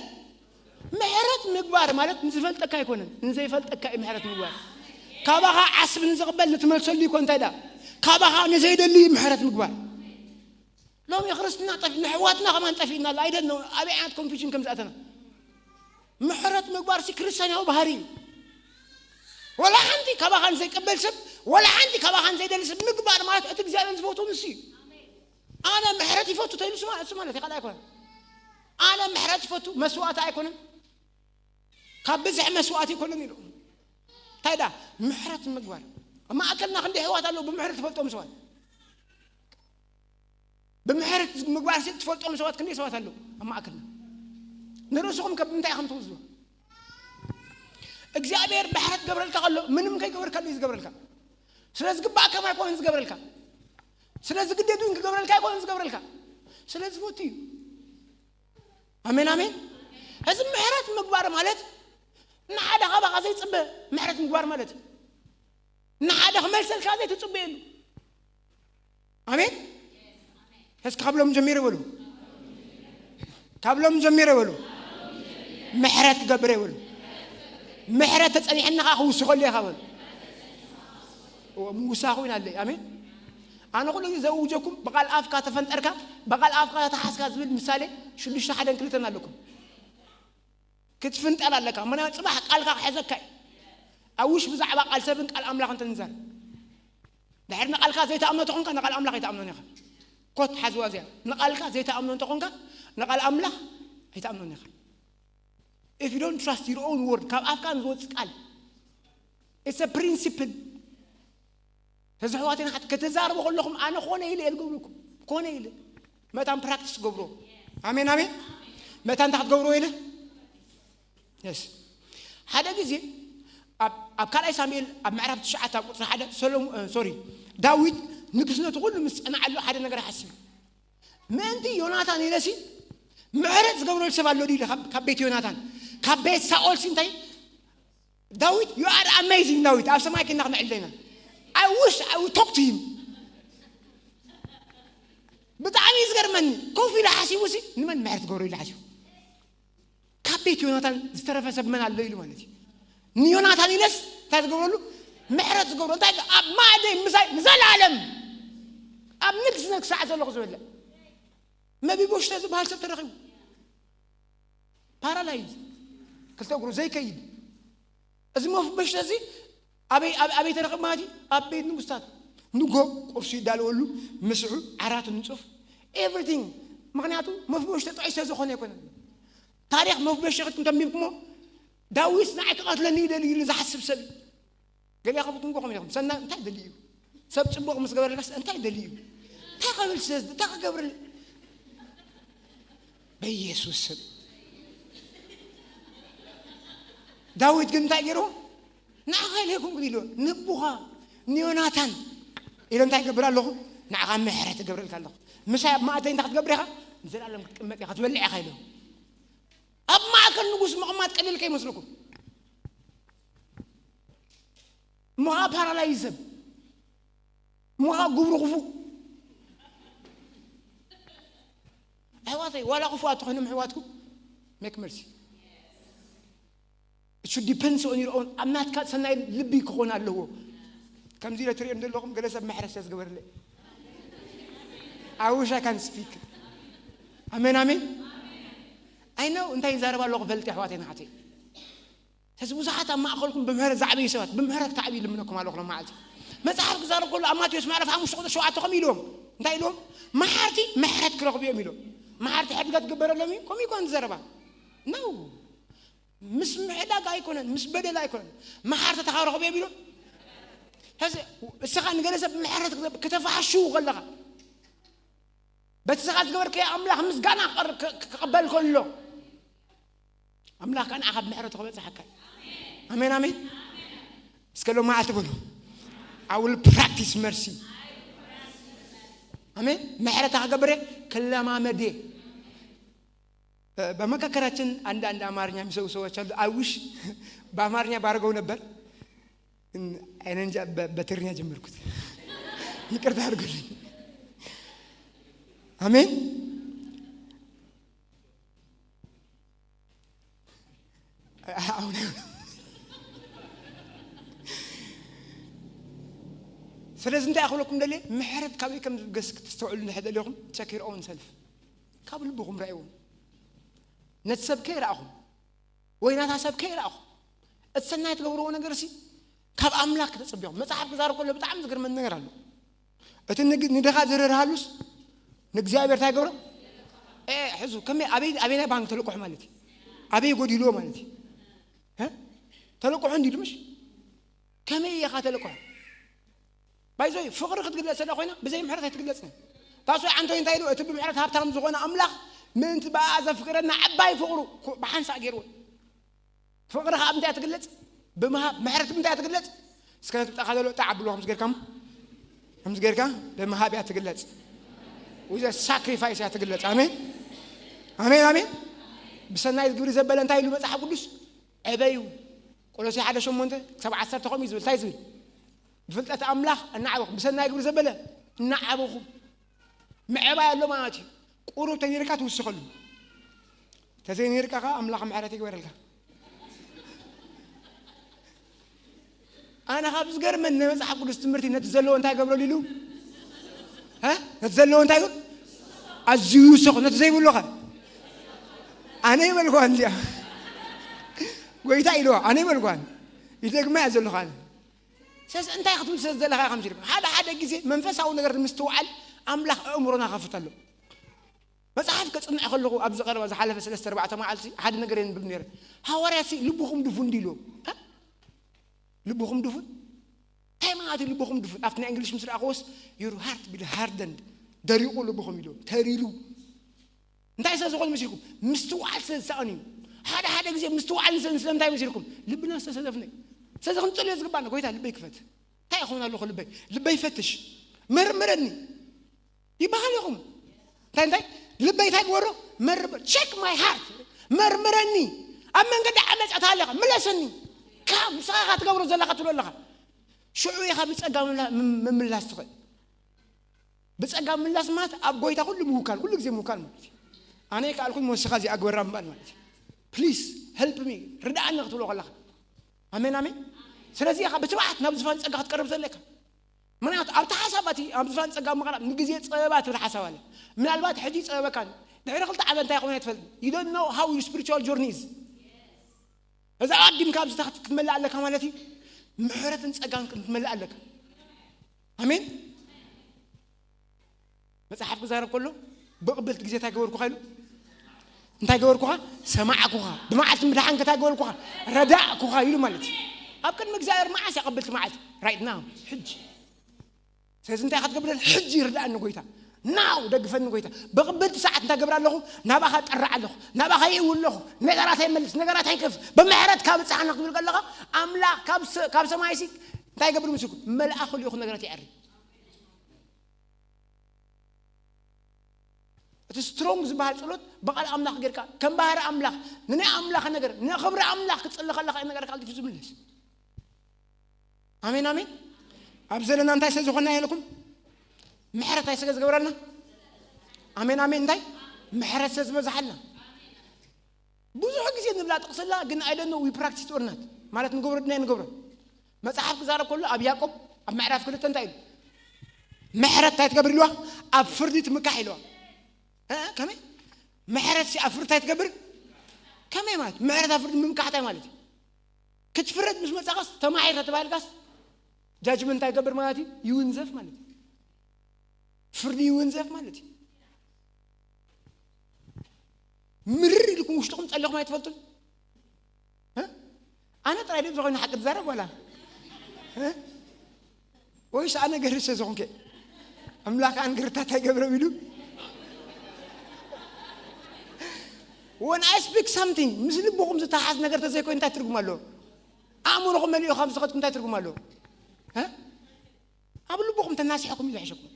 ምሕረት ምግባር ማለት ንዝፈልጠካ ኣይኮነን ንዘይፈልጠካ እዩ ምሕረት ምግባር ካባኻ ዓስቢ ንዝቕበል ንትመልሰሉ ይኮን እንታይ ዳ ካባኻ ንዘይደሊ እዩ ምሕረት ምግባር ሎሚ ክርስትና ጠፊ ንሕዋትና ከማን ጠፊእና ኣሎ ኣይደን ኣበይ ዓይነት ኮንፊሽን ከም ዝኣተና ምሕረት ምግባር ሲ ክርስቲያናዊ ባህሪ እዩ ወላ ሓንቲ ካባኻ ንዘይቀበል ሰብ ወላ ሓንቲ ካባኻ ንዘይደሊ ሰብ ምግባር ማለት እቲ እግዚኣብሔር ዝፈትዎ ንሱ እዩ ኣነ ምሕረት ይፈቱ ተይሉ ስማ እሱ ማለት ይኻል ኣይኮነን ኣነ ምሕረት ይፈቱ መስዋዕቲ ኣይኮነን ካብ ብዝሕ መስዋዕቲ ኣይኮነን ኢሉ እንታይ ዳ ምሕረት ምግባር ኣብ ማእከልና ክንዲ ሕዋት ኣለዉ ብምሕረት ትፈልጦም ሰባት ብምሕረት ምግባር ሲ ትፈልጦም ሰባት ክንደይ ሰባት ኣለዉ ኣብ ማእከልና ንርእስኹም ከ ብምንታይ ኢኹም ትውዝዎ እግዚኣብሔር ምሕረት ገብረልካ ከሎ ምንም ከይገበርካሉ እዩ ዝገብረልካ ስለ ዝግባእካ ኣይኮነን ዝገብረልካ ስለ ዝግደዱ ክገብረልካ ኣይኮነን ዝገብረልካ ስለ ዝፈቱ እዩ ኣሜን ኣሜን እዚ ምሕረት ምግባር ማለት ንሓደ ካባኻ ዘይፅበ ምሕረት ምግባር ማለት ንሓደ ክመልሰልካ ዘይትፅበየሉ ኣሜን እስኪ ካብ ሎም ጀሚረ በሉ ካብ ሎም ጀሚረ በሉ ምሕረት ክገብረ ይበሉ ምሕረት ተፀኒሐና ከዓ ክውስኸሉ እየ ካበሉ ምውሳኹ ኢና ኣለይ ኣሜን ኣነ ኩሉ ግዜ ዘውጀኩም ብቃል ኣፍካ ተፈንጠርካ ብቃል ኣፍካ ተሓስካ ዝብል ምሳሌ ሽዱሽተ ሓደን ክልተን ኣለኩም ክትፍንጠር ኣለካ ምክንያቱ ፅባሕ ቃልካ ክሕዘካ እዩ ኣብ ውሽ ብዛዕባ ቃል ሰብን ቃል ኣምላኽ እንተ ንዛር ድሕር ንቃልካ ዘይተኣምኖ ተኾንካ ንቃል ኣምላኽ ኣይተኣምኖን ኢኻ ኮት ሓዝዋ እዚኣ ንቃልካ ዘይተኣምኖ እንተኾንካ ንቃል ኣምላኽ ኣይተኣምኖን ኢኻ if you don't trust your own word ካብ ኣፍካ ንዝወፅ ቃል it's a principle ሕዚ ኣሕዋተይና ሓት ከተዛርቡ ከለኹም ኣነ ኮነ ኢለ እየ ዝገብረኩም ኮነ ኢለ መታን ፕራክቲስ ገብሮ ኣሜን ኣሜን መታን እንታይ ክትገብርዎ ኢለ የስ ሓደ ግዜ ኣብ ካልኣይ ሳሙኤል ኣብ ምዕራፍ ትሽዓተ ኣብ ቁፅሪ ሓደ ሰሎሞ ሶሪ ዳዊት ንግስነቱ ኩሉ ምስ ፀናዓሉ ሓደ ነገር ሓስብ ምእንቲ ዮናታን ኢለሲ ምሕረት ዝገብረሉ ሰብ ኣሎ ድዩ ካብ ቤት ዮናታን ካብ ቤት ሳኦል ሲ እንታይ ዳዊት you are amazing ዳዊት ኣብ ሰማይ ኪና ክነዕልለና I wish I would talk to him ብጣዕሚ እዩ ዝገርመኒ ኮፍ ኢለ ሓሲቡ ሲ ንመን ምሕረት ዝገብሮ ኢለ ሓሲቡ ካብ ቤት ዮናታን ዝተረፈ ሰብ መን ኣሎ ኢሉ ማለት እዩ ንዮናታን ኢለስ እንታይ ዝገብረሉ ምሕረት ዝገብሮ እንታይ ኣብ ማእደይ ምሳይ ንዘለኣለም ኣብ ንግስነት ክሳዕ ዘለኹ ዝበልዕ መቢቦሽተ ዝበሃል ሰብ ተረኺቡ ፓራላይዝ ክልተ እግሩ ዘይከይድ እዚ መፍበሽተ እዚ ኣበይ ኣበይ ተረኽብ ማለት እዩ ኣብ ቤት ንጉስታት ንጎ ቁርሱ ይዳለወሉ ምስዑ ዓራቱ ንፁፍ everything ምክንያቱ መፍበሽተ ጥዑይ ስለ ዝኾነ ኣይኮነን ታሪክ መፍበሽተ ክትኩም ተንቢብኩሞ ዳዊት ንዓይ ክቐትለኒ ይደሊ ኢሉ ዝሓስብ ሰብ እዩ ገሊኣ ከብትንጎ ከም ኢኹም ሰና እንታይ ደሊ እዩ ሰብ ፅቡቕ ምስ ገበረልካስ እንታይ ደሊ እዩ እንታይ ከብል ስለ እንታይ ክገብርል በኢየሱስ ስም ዳዊት ግን እንታይ ገይርዎ ንዓኻ ኢለኩም ግን ኢልዎ ንቡኻ ንዮናታን ኢለ እንታይ ገብር ኣለኹ ንዓኻ ምሕረት እገብረልካ ኣለኹ ምሳይ ኣብ ማእተይ እንታይ ክትገብር ኢኻ ንዘለኣለም ክትቅመጥ ኢኻ ክትበልዕ ኢኻ ኢሎም። ኣብ ማእከል ንጉስ ምቕማጥ ቀሊል ከይመስለኩም። እሞ ኸዓ ፓራላይዝ ሰብ፣ እሞ ኸዓ ግብሩ ክፉእ። ኣሕዋተይ፣ ዋላ ክፉኣት ትኾይኖም ኣሕዋትኩም፣ make mercy። It should depends on your own. ኣብ ናትካ ሰናይ ልቢ ክኾን ኣለዎ። ከምዚ ኢለ ትሪኦ ዘለኹም፣ ገለ ሰብ ምሕረት ስለ ዝገበረለይ። I wish I can speak. ኣሜን፣ ኣሜን። I know እንታይ ይዛረብ ኣለኹ ፈልጥ፣ ኣሕዋተይ፣ ንሓተይ። ስለዚ ብዙሓት ኣብ ማእከልኩም ብምሕረት ዝዓበዩ ሰባት፣ ብምሕረት ክተዓብዩ ይልምነኩም ኣለኹ ሎም መዓልቲ። መጽሓፍ ክዛረብ ከሎ ኣብ ማቴዎስ ምዕራፍ ሓሙሽተ ቁጽሪ ሸውዓተ ከምኡ ኢልዎም። እንታይ ኢልዎም? መሓርቲ ምሕረት ክረኽቡ እዮም ኢልዎም። መሓርቲ ሕድገት ክግበረሎም እዩ? ከምኡ ይኮን ዝዘረባ? ነው። ምስ ምሕዳግ ኣይኮነን፣ ምስ በደል ኣይኮነን። መሓርቲ ተኻረኽቡ እዮም ኢልዎም። ስለዚ እስኻ ንገለ ሰብ ምሕረት ክተፋሕሹ ከለኻ፣ በቲ እስኻ ዝገበርካዮ ኣምላኽ ምስጋና ክቐርብ፣ ክ-፣ ክቕበል ከሎ፣ ኣምላኽ ከኣ ንዓኻ ብምሕረቱ ክበጽሓካ እዩ። ኣሜን፣ ኣሜን። እስከ ሎም መዓልቲ በሉ፣ I will practice mercy. ኣሜን። ምሕረት ክገብር እየ፣ ክለማመድ እየ። በ-፣ በመካከላችን አንዳንድ አማርኛ የሚሰሙ ሰዎች አሉ። I wish በአማርኛ ባረገው ነበር። እን-፣ አይነ እንጃ በ-፣ በትግርኛ ጀመርኩት። ይቅርታ አድርጉልኝ። አሜን። አሁን ስለዚ እንታይ ክብለኩም ደልየ፣ ምሕረት ካበይ ከም ዝብገስ ክትስተውዕሉ እንድሕር ደሊኹም፣ check your own self። ካብ ልብኹም ረኣይዎ። ነቲ ሰብ ከይረኣኹም ወይ ናታ ሰብ ከይረኣኹም፣ እቲ ሰናይ ትገብርዎ ነገር ሲ ካብ ኣምላኽ ከተጸብዮም። መጽሓፍ ክዛረብ ከሎ ብጣዕሚ ዝገርመኒ ነገር ኣሎ። እቲ ንግ-፣ ንድኻ ዝርህርሃሉስ ንእግዚኣብሔር እንታይ ይገብሮ? እ፣ ሕዙ፣ ከመይ፣ ኣበይ፣ ኣበይ ናይ ባንክ ተለቅሑ ማለት እዩ? ኣበይ ጎዲልዎ ማለት እዩ? እ? ተለቅሑ እንዲሉ ምሽ? ከመይ ኢኻ ተለቅሑ? ባይዞይ፣ ፍቕሪ ክትግለጽ ዘላ ኮይና ብዘይ ምሕረት ኣይትግለጽን። ታሶ ዓንቶይ እንታይ ኢሉ? እቲ ብምሕረት ሃብታም ዝኾነ ኣምላኽ ምእንቲ ብኣ ዘፍቅረና ዓባይ ፍቕሩ ኩ-፣ ብሓንሳእ ገይርዎ። ፍቕሪ ካብ እንታይ እያ ትግለጽ? ብምሃብ። ምሕረት ብምንታይ እያ ትግለጽ? እስከ ነቲ ብጣኻ ዘሎ ጣዕ ኣብልዎ፣ ከምዚ ጌርካ እሞ። ከምዚ ጌርካ ብምሃብ እያ ትግለጽ። With a sacrifice እያ ትግለጽ። ኣሜን። ኣሜን፣ ኣሜን። ብሰናይ ግብሪ ዘበለ እንታይ ኢሉ መጽሓፍ ቅዱስ? ዕበዩ። ቆሎሴ ሓደ ሸሞንተ ክሳብ ዓሰርተ ከምኡ እዩ ዝብል። እንታይ ዝብል? ብፍልጠት ኣምላኽ እናዓበኹም፣ ብሰናይ ግብሪ ዘበለ እናዓበኹም። ምዕባይ ኣሎ ማለት እዩ። ቁሩብ ተኒርካ ትውስኸሉ። ተዘይኒርካ ኸዓ ኣምላኽ ምሕረት ይግበረልካ። ኣነ ካብ ዝገርመን ናይ መጽሓፍ ቅዱስ ትምህርቲ ነቲ ዘለዎ እንታይ ገብረሉ ኢሉ? እ? ነቲ ዘለዎ እንታይ ይብል? ኣዝዩ ይውስኾ፣ ነቲ ዘይብሉ ኸ? ኣነ ይበልኳን እዚኣ። ጎይታ ኢልዋ፣ ኣነ ይበልኳን። ይደግማ እያ ዘለኹ ኣነ። ስለዚ እንታይ ክትምስል ዘለኻ ኢኻ ከምዚ ኢልካ? ሓደ ሓደ ግዜ መንፈሳዊ ነገር ንምስትውዓል ኣምላኽ ኣእምሮና ከፍት ኣሎ። መጽሓፍ ከጽንዕ ከለኹ ኣብዚ ቀረባ ዝሓለፈ ሰለስተ ኣርባዕተ መዓልቲ ሓደ ነገር የንብብ ነይረ። ሃዋርያት ሲ ልብኹም ድፉን ድዩ ኢልዎም? እ? ልብኹም ድፉን? እንታይ ማለት እዩ ልብኹም ድፉን? ኣብቲ ናይ እንግሊሽ ምስ ረኣኽዎስ your heart be hardened፣ ደሪቑ ልብኹም ኢልዎም። ተሪሩ። እንታይ ስለ ዝኾኑ መሲልኩም? ምስትውዓል ስለ ዝሰኣኑ እዩ። ሓደ ሓደ ግዜ ምስትውዓል ንሰ-፣ ስለምንታይ መሲልኩም? ልብና ዝተሰደፍነ። ስለዚ ክንጽልዮ ዝግባና፣ "ጎይታ ልበይ ክፈት። እንታይ ይኸውን ኣለኹ ልበይ? ልበይ ፈትሽ። መርምረኒ" ይበሃል ኢኹም። እንታይ እንታይ? ልበይ እንታይ ግበሮ? መርምር። Check my heart። መርምረኒ። ኣብ መንገዲ ዓመጻ ኣለኻ፣ ምለሰኒ። ካብ ንስኻ ኢኻ ትገብሮ ዘለኻ ትብሎ ኣለኻ። ሽዑ ኢኻ ብጸጋ ምምላ-፣ ምም-፣ ምምላስ ትኽእል። ብጸጋ ምምላስ ማለት ኣብ ጎይታ ኩሉ ምውካል፣ ኩሉ ግዜ ምውካል ማለት እዩ። ኣነ ከኣልኩኝ ወስኻ እዚኣ ግበራ ምባል ማለት እዩ። Please help me፣ ርድኣኒ ክትብሎ ከለኻ። ኣሜን፣ ኣሜን። ስለዚ ኢኻ ብትብዓት ናብ ዝፋን ጸጋ ክትቀርብ ዘለካ። ምኽንያቱ ኣብቲ ሓሳብ እቲ ኣብ ዝፋን ጸጋ ምቕራብ ንግዜ ጸበባ ትብል ሓሳብ ኣለ። ምናልባት ሕጂ ጸበበካን ድሕሪ ክልተ ዓመት እንታይ ይኸውን ኣይትፈልጥን። You don't know how your spiritual journey is። እዛ ኣዲምካ ኣብዚ ታኽቲ ክትመልእ ኣለካ ማለት እዩ። ምሕረትን ጸጋን ክትመልእ ኣለካ። ኣሜን። መጽሓፍ ክዛረብ ከሎ ብቕብልቲ ግዜ እንታይ ገበርኩኻ ኢሉ? እንታይ ገበርኩኻ? ሰማዕኩኻ። ብመዓልቲ ምድሓንካ እንታይ ገበርኩኻ? ረዳእኩኻ ኢሉ ማለት እዩ። ኣብ ቅድሚ እግዚኣብሔር መዓስ እያ ቅብልቲ መዓልቲ? Right now፣ ሕጂ። ስለዚ እንታይ ኢኻ ትገብር? ሕጂ ርድኣኒ ጎይታ። ናው ደግፈኒ ጎይታ። ብቕብልቲ ሰዓት እንታይ ገብር ኣለኹ? ናባኻ ጠርዕ ኣለኹ። ናባኻ ይእው ኣለኹ። ነገራት ኣይመልስ፣ ነገራት ኣይከፍ። ብመሕረትካ ብጽሓና ክትብል ከለኻ ኣምላኽ ካብ ሰ-፣ ካብ ሰማይ ሲ እንታይ ገብር ምስልኩ? መልኣኹ ልኢኹ ነገራት የዕሪ። እቲ ስትሮንግ ዝበሃል ጸሎት ብቓል ኣምላኽ ጌርካ ከም ባህሪ ኣምላኽ፣ ንናይ ኣምላኽ ነገር፣ ንኽብሪ ኣምላኽ ክትጽሊ ከለኻ እዩ ነገር ካልቲፉ ዝምለስ። ኣሜን ኣሜን። ኣብ ዘለና እንታይ ስለ ዝኾንና ኢልኩም? ምሕረት እንታይ ስለ ዝገብረልና? ኣሜን ኣሜን። እንታይ? ምሕረት ስለ ዝበዝሓልና። ብዙሕ ግዜ ንብላ ጥቕስላ ግን I don't know we practice or not ማለት ንገብሮ ድናይ ንገብሮ። መጽሓፍ ክዛረብ ከሎ ኣብ ያዕቆብ ኣብ ምዕራፍ ክልተ እንታይ ኢሉ? ምሕረት እንታይ ትገብር ኢልዋ? ኣብ ፍርዲ ትምካሕ ኢልዋ። እ? ከመይ? ምሕረት ሲ ኣብ ፍርዲ እንታይ ትገብር? ከመይ ማለት? ምሕረት ኣብ ፍርዲ ምምካሕ እንታይ ማለት እዩ? ክትፍረድ ምስ መጻኻስ ተማሒር ተባሂልካስ ጃጅመንት እንታይ ይገብር ማለት እዩ? ይውንዘፍ ማለት እዩ። ፍርዲ ይውንዘፍ ማለት እዩ። ምርር ኢልኩም ውሽጥኹም ጸሊኹም ኣይትፈልጡን? እ? ኣነ ጥራይ ድም ዝኾነ ሓቂ ዝዛረብ ዋላ? እ? ወይስ ኣነ ገርሰ ዝኾንከ? ኣምላኽ ኣንግርታት ኣይገብረም ኢሉ? When I speak something ምስ ልብኹም ዝተሓዝ ነገር ተዘይኮይኑ እንታይ ትርጉም ኣለዎ? ኣእምሮኹም መሊኡ ካብ ዝኸድኩም እንታይ ትርጉም ኣለዎ? እ? ኣብ ልብኹም ተናሲሕኩም እዩ ዝሕሸኩም።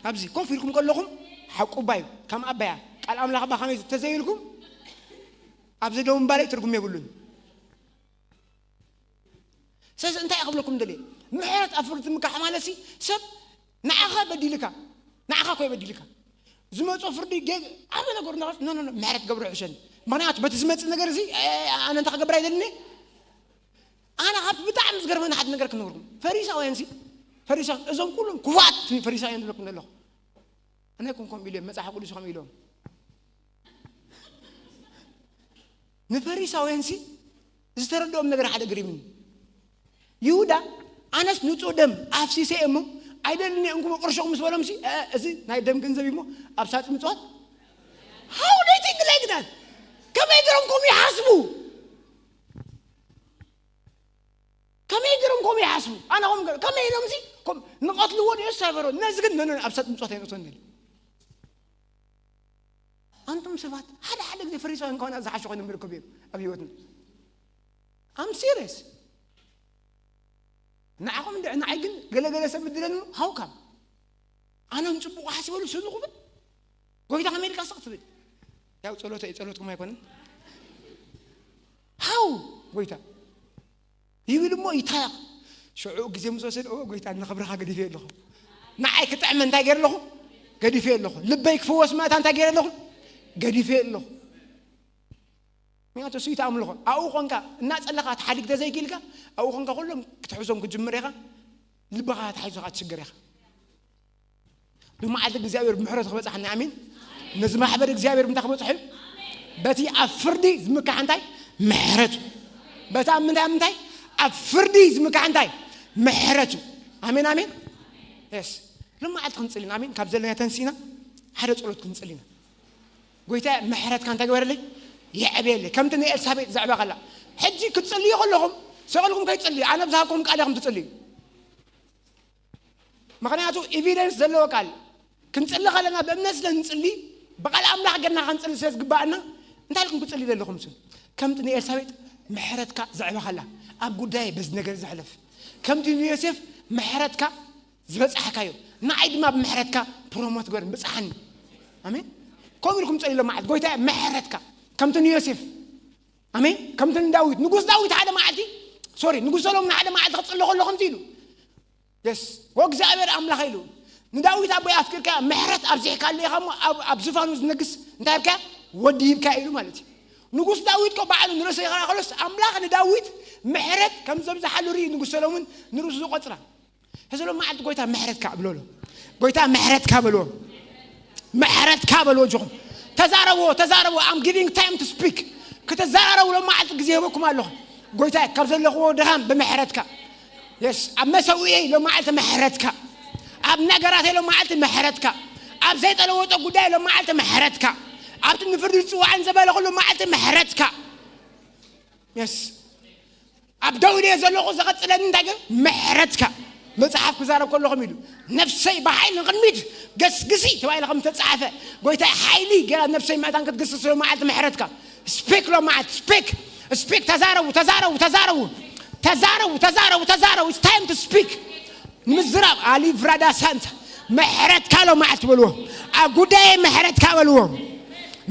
ኣብዚ ኮፍ ኢልኩም ከለኹም ሓቁ ባዩ ከም ኣባያ ቃል ኣምላኽ ባ ከመይ ተዘይልኩም ኣብዚ ደው ምባለይ ትርጉም የብሉን። ስለዚ እንታይ ክብለኩም ደልየ? ምሕረት ኣብ ፍርዲ ምካሕ ማለት ሲ ሰብ ንዓኻ በዲልካ ንዓኻ ኮይ በዲልካ ዝመጾ ፍርዲ ጌግ ዓበ ነገሩ እንዳኸስ ኖ ኖ ኖ ምሕረት ገብሮ ሕሸኒ። ምክንያቱ በቲ ዝመጽእ ነገር እዚ ኣነ እንታይ ክገብር ኣይደልኒ። ኣነ ካብ ብጣዕሚ ዝገርመኒ ሓደ ነገር ክነግርኩም። ፈሪሳውያን ሲ ፈሪሳውያን እዞም ኩሎም ክፉኣት ፈሪሳውያን ዝብለኩም ዘለኹ ኣነ ይኩን ከም ኢሎም መጽሓፍ ቅዱስ ከም ኢሎም ንፈሪሳውያን ሲ ዝተረድኦም ነገር ሓደ ግሪምን ይሁዳ ኣነስ ንጹህ ደም ኣፍሲሰ እሞ ኣይደልን እንኩም ቅርሾ ምስ በሎም ሲ እዚ ናይ ደም ገንዘብ እሞ ኣብ ሳጥ ምጽዋት how do you think like that ከመይ ገሮም ከም ይሓስቡ ከመይ ገሮም ከም ይሓስቡ ኣነ ከም ገ- ከመይ ኢሎም ሲ ከም ንቐትልዎ ድዮ ሳይበሮ ነዚ ግን ነነ ኣብ ሳጥ ምጽዋት ኣይነእቶን ነል ኣንቱም ሰባት ሓደ ሓደ ግዜ ፈሪሳውያን ከሆነ ዝሓሸ ኮይኑ ምልክብ እዮም ኣብ ህይወትና I'm serious ንዓኹም እንድዕ ንዓይ ግን ገለገለ ሰብ ምድለኒ how come ኣነ ንጽቡቕ ሓሲበሉ ስኑ ክብል ጎይታ ከመይ ኢልካ ስቕ ትብል ያው ጸሎተ ጸሎትኩም ኣይኮነን how ጎይታ ይብል እሞ ይታያ ሽዑ ግዜ ምስ ወሰድ ኦ ጎይታ ንኽብርኻ ገዲፈ ኣለኹ ንዓይ ክጥዕመ እንታይ ገይረ ኣለኹ ገዲፈ ኣለኹ ልበይ ክፍወስ ማእታ እንታይ ገይረ ኣለኹ ገዲፈ ኣለኹ ምክንያቱ እሱ ይተኣምልኾ ኣብኡ ኾንካ እናጸለኻ ትሓድግ ተዘይክኢልካ ኣብኡ ኾንካ ኩሎም ክትሕዞም ክትጅምር ኢኻ ልብኻ ተሓይዞ ኻ ትሽገር ኢኻ ብመዓልቲ እግዚኣብሔር ምሕረቱ ክበጽሓና ኣሜን ነዚ ማሕበር እግዚኣብሔር ምንታይ ክበጽሑ እዩ በቲ ኣብ ፍርዲ ዝምካሕ እንታይ ምሕረቱ በቲ ኣብ ምንታይ ኣብ ምንታይ ኣብ ፍርዲ ዝምካሕ እንታይ ምሕረቱ ኣሜን ኣሜን ስ ሎመዓልቲ ክንጽል ኢና ኣሜን ካብ ዘለና ተንሲና ሓደ ጸሎት ክንጽል ኢና ጎይታ ምሕረትካ እንታይ ግበረለይ የዕብየለይ ከምቲ ንኤልሳቤጥ ዘዕበኸላ ሕጂ ክትጽልዩ ከለኹም ሰቕልኩም ከይትጽልዩ ኣነ ብዝሃብኩም ቃል ኢኹም ትጽልዩ ምኽንያቱ ኤቪደንስ ዘለዎ ቃል ክንጽሊ ከለና ብእምነት ስለ ንጽሊ ብቓል ኣምላኽ ገርና ክንጽሊ ስለ ዝግባኣና እንታይ ኢልኩም ክጽሊ ዘለኹም ስ ከምቲ ንኤልሳቤጥ ምሕረትካ ዘዕበኸላ ኣብ ጉዳይ በዚ ነገር ዘሕለፍ ከምቲ ንዮሴፍ ምሕረትካ ዝበጻሕካዮ ንዓይ ድማ ብምሕረትካ ፕሮሞት ግበር ብጽሓኒ ኣሜን ከምኡ ኢልኩም ጸልሎ ማለት ጎይታ ምሕረትካ ከምቲ ንዮሴፍ ኣሜን ከምቲ ንዳዊት ንጉስ ዳዊት ሓደ መዓልቲ ሶሪ ንጉስ ሰሎሞን ሓደ መዓልቲ ክጽሎ ከሎ ከምዚ ኢሉ የስ ወእግዚኣብሔር ኣምላኽ ኢሉ ንዳዊት ኣቦይ ኣፍቂርካ ምሕረት ኣብዚሕካሉ ኢኻ እሞ ኣብ ዝፋኑ ዝነግስ እንታይ ብካ ወዲ ሂብካ ኢሉ ማለት እዩ ንጉስ ዳዊት ኮ ባዕሉ ንርእሱ ይኸላኸሎስ ኣምላኽ ንዳዊት ምሕረት ከም ዘብዝሓሉ ርኢ ንጉስ ሰሎሞን ንርእሱ ዝቆጽራ ሕዚ ሎም መዓልቲ ጎይታ ምሕረትካ እብለሉ ጎይታ ምሕረትካ በልዎ ምሕረትካ በልዎ ጅኹም ተዛረብዎ ተዛረብዎ I'm giving time to speak ክትዘራረቡ ሎም መዓልቲ ግዜ ሂበኩም ኣለኹ ጎይታ ካብ ዘለኽዎ ድኻም ብምሕረትካ የስ ኣብ መሰውኤ ሎም መዓልቲ ምሕረትካ ኣብ ነገራት ሎም መዓልቲ ምሕረትካ ኣብ ዘይጠለወጦ ጉዳይ ሎም መዓልቲ ምሕረትካ ኣብቲ ንፍርዲ ዝፅዋዕን ዝበለኹ ሎም መዓልቲ ምሕረትካ የስ ኣብ ደው ኢለ ዘለኹ ዝቐጽለኒ እንታይ ግን ምሕረትካ መጽሓፍ ክዛረብ ከለኹም ኢሉ ነፍሰይ ብሓይሊ ንቕድሚት ገስግሲ ተባሂለ ከም ዝተጻሓፈ ጎይታይ ሓይሊ ገና ነፍሰይ መእታን ክትግስስ ሎ መዓልቲ ምሕረትካ ስፒክ ሎ መዓልቲ ስፒክ ስፒክ ተዛረቡ ተዛረቡ ተዛረቡ ተዛረቡ ተዛረቡ ተዛረቡ it's time to speak ንምዝራብ ኣሊቭራዳ ሳንታ ምሕረትካ ሎማዓት በልዎ። ኣብ ጉዳየይ ምሕረትካ በልዎ።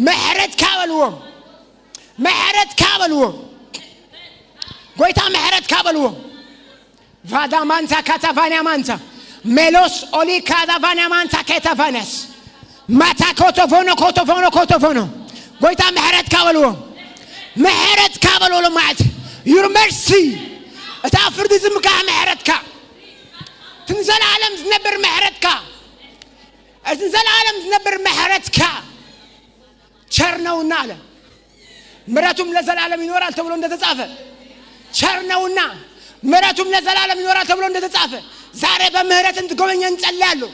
ምሕረትካ በልዎ። ምሕረትካ በልዎ። ጎይታ ምሕረትካ በልዎ። ቫዳ ማንታ ካታቫንያ ማንታ ሜሎስ ኦሊ ካታቫንያ ማንታ ኬታቫንያስ ማታ ኮቶፎኖ ኮቶፎኖ ኮቶፎኖ። ጎይታ ምሕረትካ በልዎ። ምሕረትካ በልዎ ሎማዓት። Your mercy። እታ ፍርዲ ዝምካሕ ምሕረትካ። እቲ ንዘለኣለም ዝነብር ምሕረትካ። እቲ ንዘለኣለም ዝነብር ምሕረትካ። ቸር ነውና ኣለ። ምሕረቱም ለዘላለም ይኖራል ተብሎ እንደተጻፈ ቸር ነውና። ምሕረቱም ለዘላለም ይኖራል ተብሎ እንደተጻፈ ዛሬ በምህረት እንድጎበኘ እንጸልያለሁ።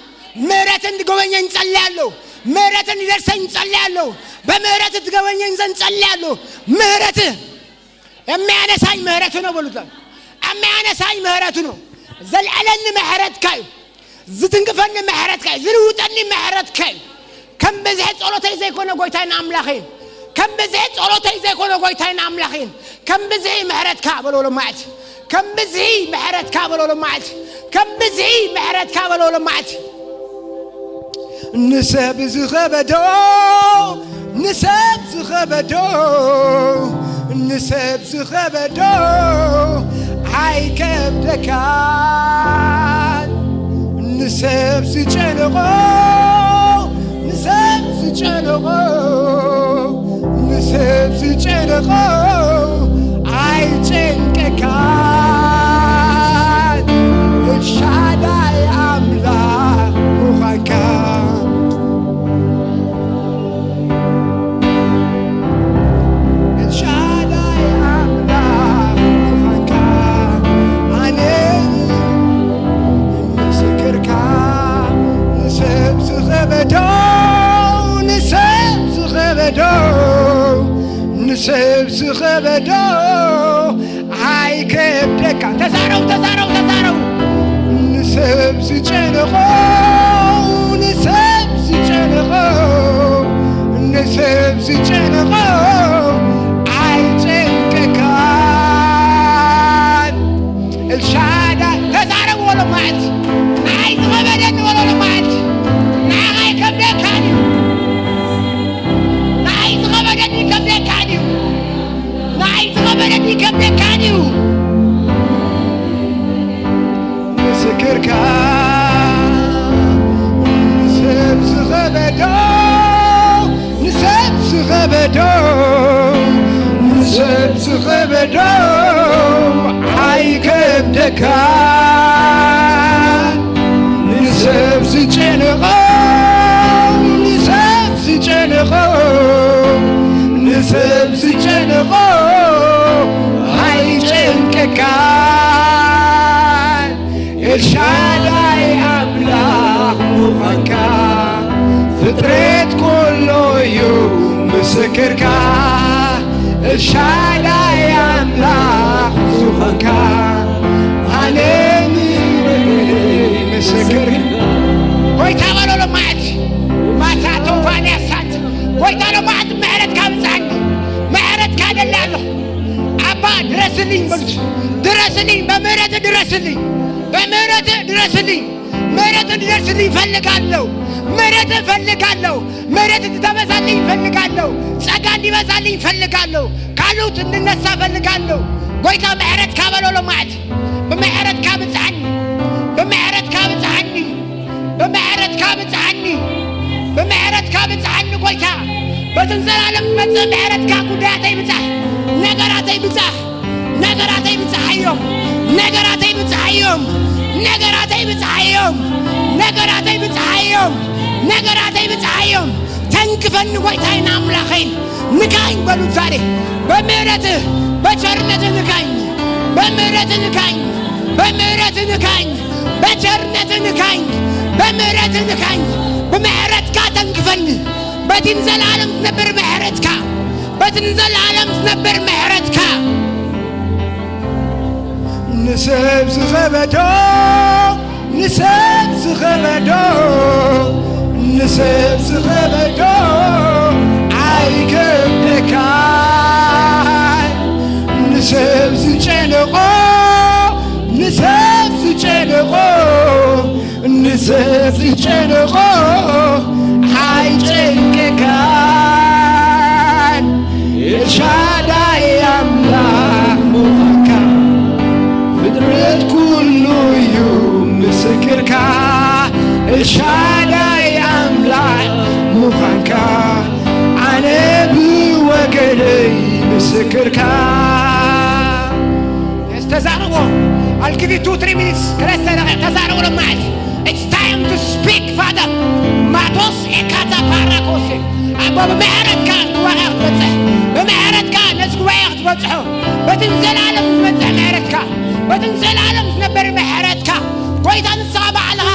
ምህረት እንድጎበኘ እንጸልያለሁ። ምህረት እንዲደርሰኝ እንጸልያለሁ። በምህረት እንድጎበኘኝ ዘንድ እንጸልያለሁ። ምህረትህ የሚያነሳኝ ምህረት ነው በሉት። የሚያነሳኝ ምህረት ነው። ዘልዕለኒ ምሕረትካ እዩ። ዝትንክፈኒ ምሕረትካ እዩ። ዝልውጠኒ ምሕረትካ እዩ። ከም ብዝሒ ጸሎተይ ዘይኮነ ጎይታይን ኣምላኸይን። ከም ብዝሒ ጸሎተይ ዘይኮነ ጎይታይን ኣምላኸይን። ከም ብዝሒ ምሕረትካ በሎ ሎማዓት። ከም ብዝሒ ምሕረትካ በሎ ሎማዓት። ከም ብዝሒ ምሕረትካ በሎ ሎማዓት። ንሰብ ዝኸበዶ፣ ንሰብ ዝኸበዶ፣ ንሰብ ዝኸበዶ ኣይከብደካን። ንሰብ ዝጨነቆ፣ ንሰብ ዝጨነቆ፣ ንሰብ ዝጨነቆ ኣይጨንቀካን። ኤልሻዳይ ኣምላኽ ምዃንካ። ኤልሻዳይ ኣምላኽ ምዃንካ ኣነ ምስክርካ። ንሰብ ዝኸበዶ፣ ንሰብ ዝኸበዶ፣ ንሰብ ዝኸበዶ ኣይከብደካ። ተዛረቡ፣ ተዛረቡ፣ ተዛረቡ። ንሰብ ዝጨነቆ፣ ንሰብ ዝጨነቆ፣ ንሰብ ዝጨነቆ ኣይጨንቀካን። ኤልሻዳይ ተዛረቡ በሎ ሎማዓት። ንዓይ ዝኸበደኒ በሎ ሎማዓት። ንዓኻ ይከብደካን እዩ። ንዓይ ዝኸበደኒ ይከብደካን እዩ። ንዓይ ዝኸበደኒ ይከብደካን እዩ። ምስክርካ። ንሰብ ዝኸበዶ፣ ንሰብ ዝኸበዶ፣ ንሰብ ዝኸበዶ ኣይከብደካ። ንሰብ ዝጨነቆ፣ ንሰብ ዝጨነቆ፣ ንሰብ ዝጨነቆ ኣይጨንቀካን። ኤልሻዳይ ኣምላኽ ምዃንካ ፍጥረት ኩሉ እዩ ምስክርካ። ኤልሻዳይ ኣምላኽ ዝኾንካ ኣነ ምስክር። ጎይታ በሎ ሎማዓት። ማታ ቶፋንያ ሳት። ጎይታ ሎማዓት ምሕረትካ ብጽሓኒ። ምሕረትካ ደሊ ኣለኹ። ኣባ ድረስልኝ በሉት። ድረስልኝ፣ በምህረት ድረስልኝ። በምህረት ድረስልኝ። ምህረት እንዲደርስልኝ እፈልጋለሁ። ምህረት እፈልጋለሁ። ምህረት እንድታበዛልኝ እፈልጋለሁ። ጸጋ እንዲበዛልኝ እፈልጋለሁ። ካሉት እንድነሳ እፈልጋለሁ። ጎይታ ምሕረትካ በሎ ሎማዓት። ብምሕረትካ ብጽሓኒ። ብምሕረትካ ብጽሓኒ። ብምሕረትካ ብጽሓኒ። ብምሕረትካ ብጽሓኒ ጎይታ። በቲ ንዘላለም ዝመጽእ ምሕረትካ ጉዳያተይ ብጻሕ። ነገራተይ ብጻሕ። ነገራተይ ብጽሓዮም። ነገራተይ ብጽሓዮም። ነገራተይ ብጽሓዮም። ነገራተይ ብጽሓዮም። ነገራተይ ብጽሓዮም። ተንክፈኒ ጎይታይን ኣምላኸይን። ንካኝ በሉት ዛሬ። በምህረትህ፣ በቸርነትህ ንካኝ። በምህረትህ ንካኝ። በምህረትህ ንካኝ። በቸርነትህ ንካኝ። በምህረትህ ንካኝ። ብምሕረትካ ተንክፈኒ። በቲ ንዘለዓለም ዝነብር ምሕረትካ። በቲ ንዘለዓለም ዝነብር ምሕረትካ። ንሰብ ዝኸበዶ፣ ንሰብ ዝኸበዶ፣ ንሰብ ዝኸበዶ ኣይከብደካን። ንሰብ ዝጨነቆ፣ ንሰብ ዝጨነቆ፣ ንሰብ ዝጨንቆ ኣይጨንቀካን፣ ኤልሻዳይ ኣምላኽ ምዃንካ ፍጥረት ኩሉ እዩ ምስክርካ። ኤልሻዳይ ኣምላኽ ምዃንካ ኣነ ብወገነይ ምስክርካ። Yes, ተዛረቦ። I'll give you two, three minutes. ክልተ ደቂቕ ተዛረቦ። ለማዓት፣ it's time to speak, Father. ማቶስ ኤካታ ፓራኮሴ። ኣቦ፣ ብምሕረትካ ጉባኤ ክትበጽሕ፣ ብምሕረትካ ነዚ ጉባኤ ክትበጽሖ፣ በቲ ንዘለኣለም ዝመጽእ ምሕረትካ፣ በቲ ንዘለኣለም ዝነበር ምሕረትካ፣ ጎይታ ንስኻ ባዕልኻ፣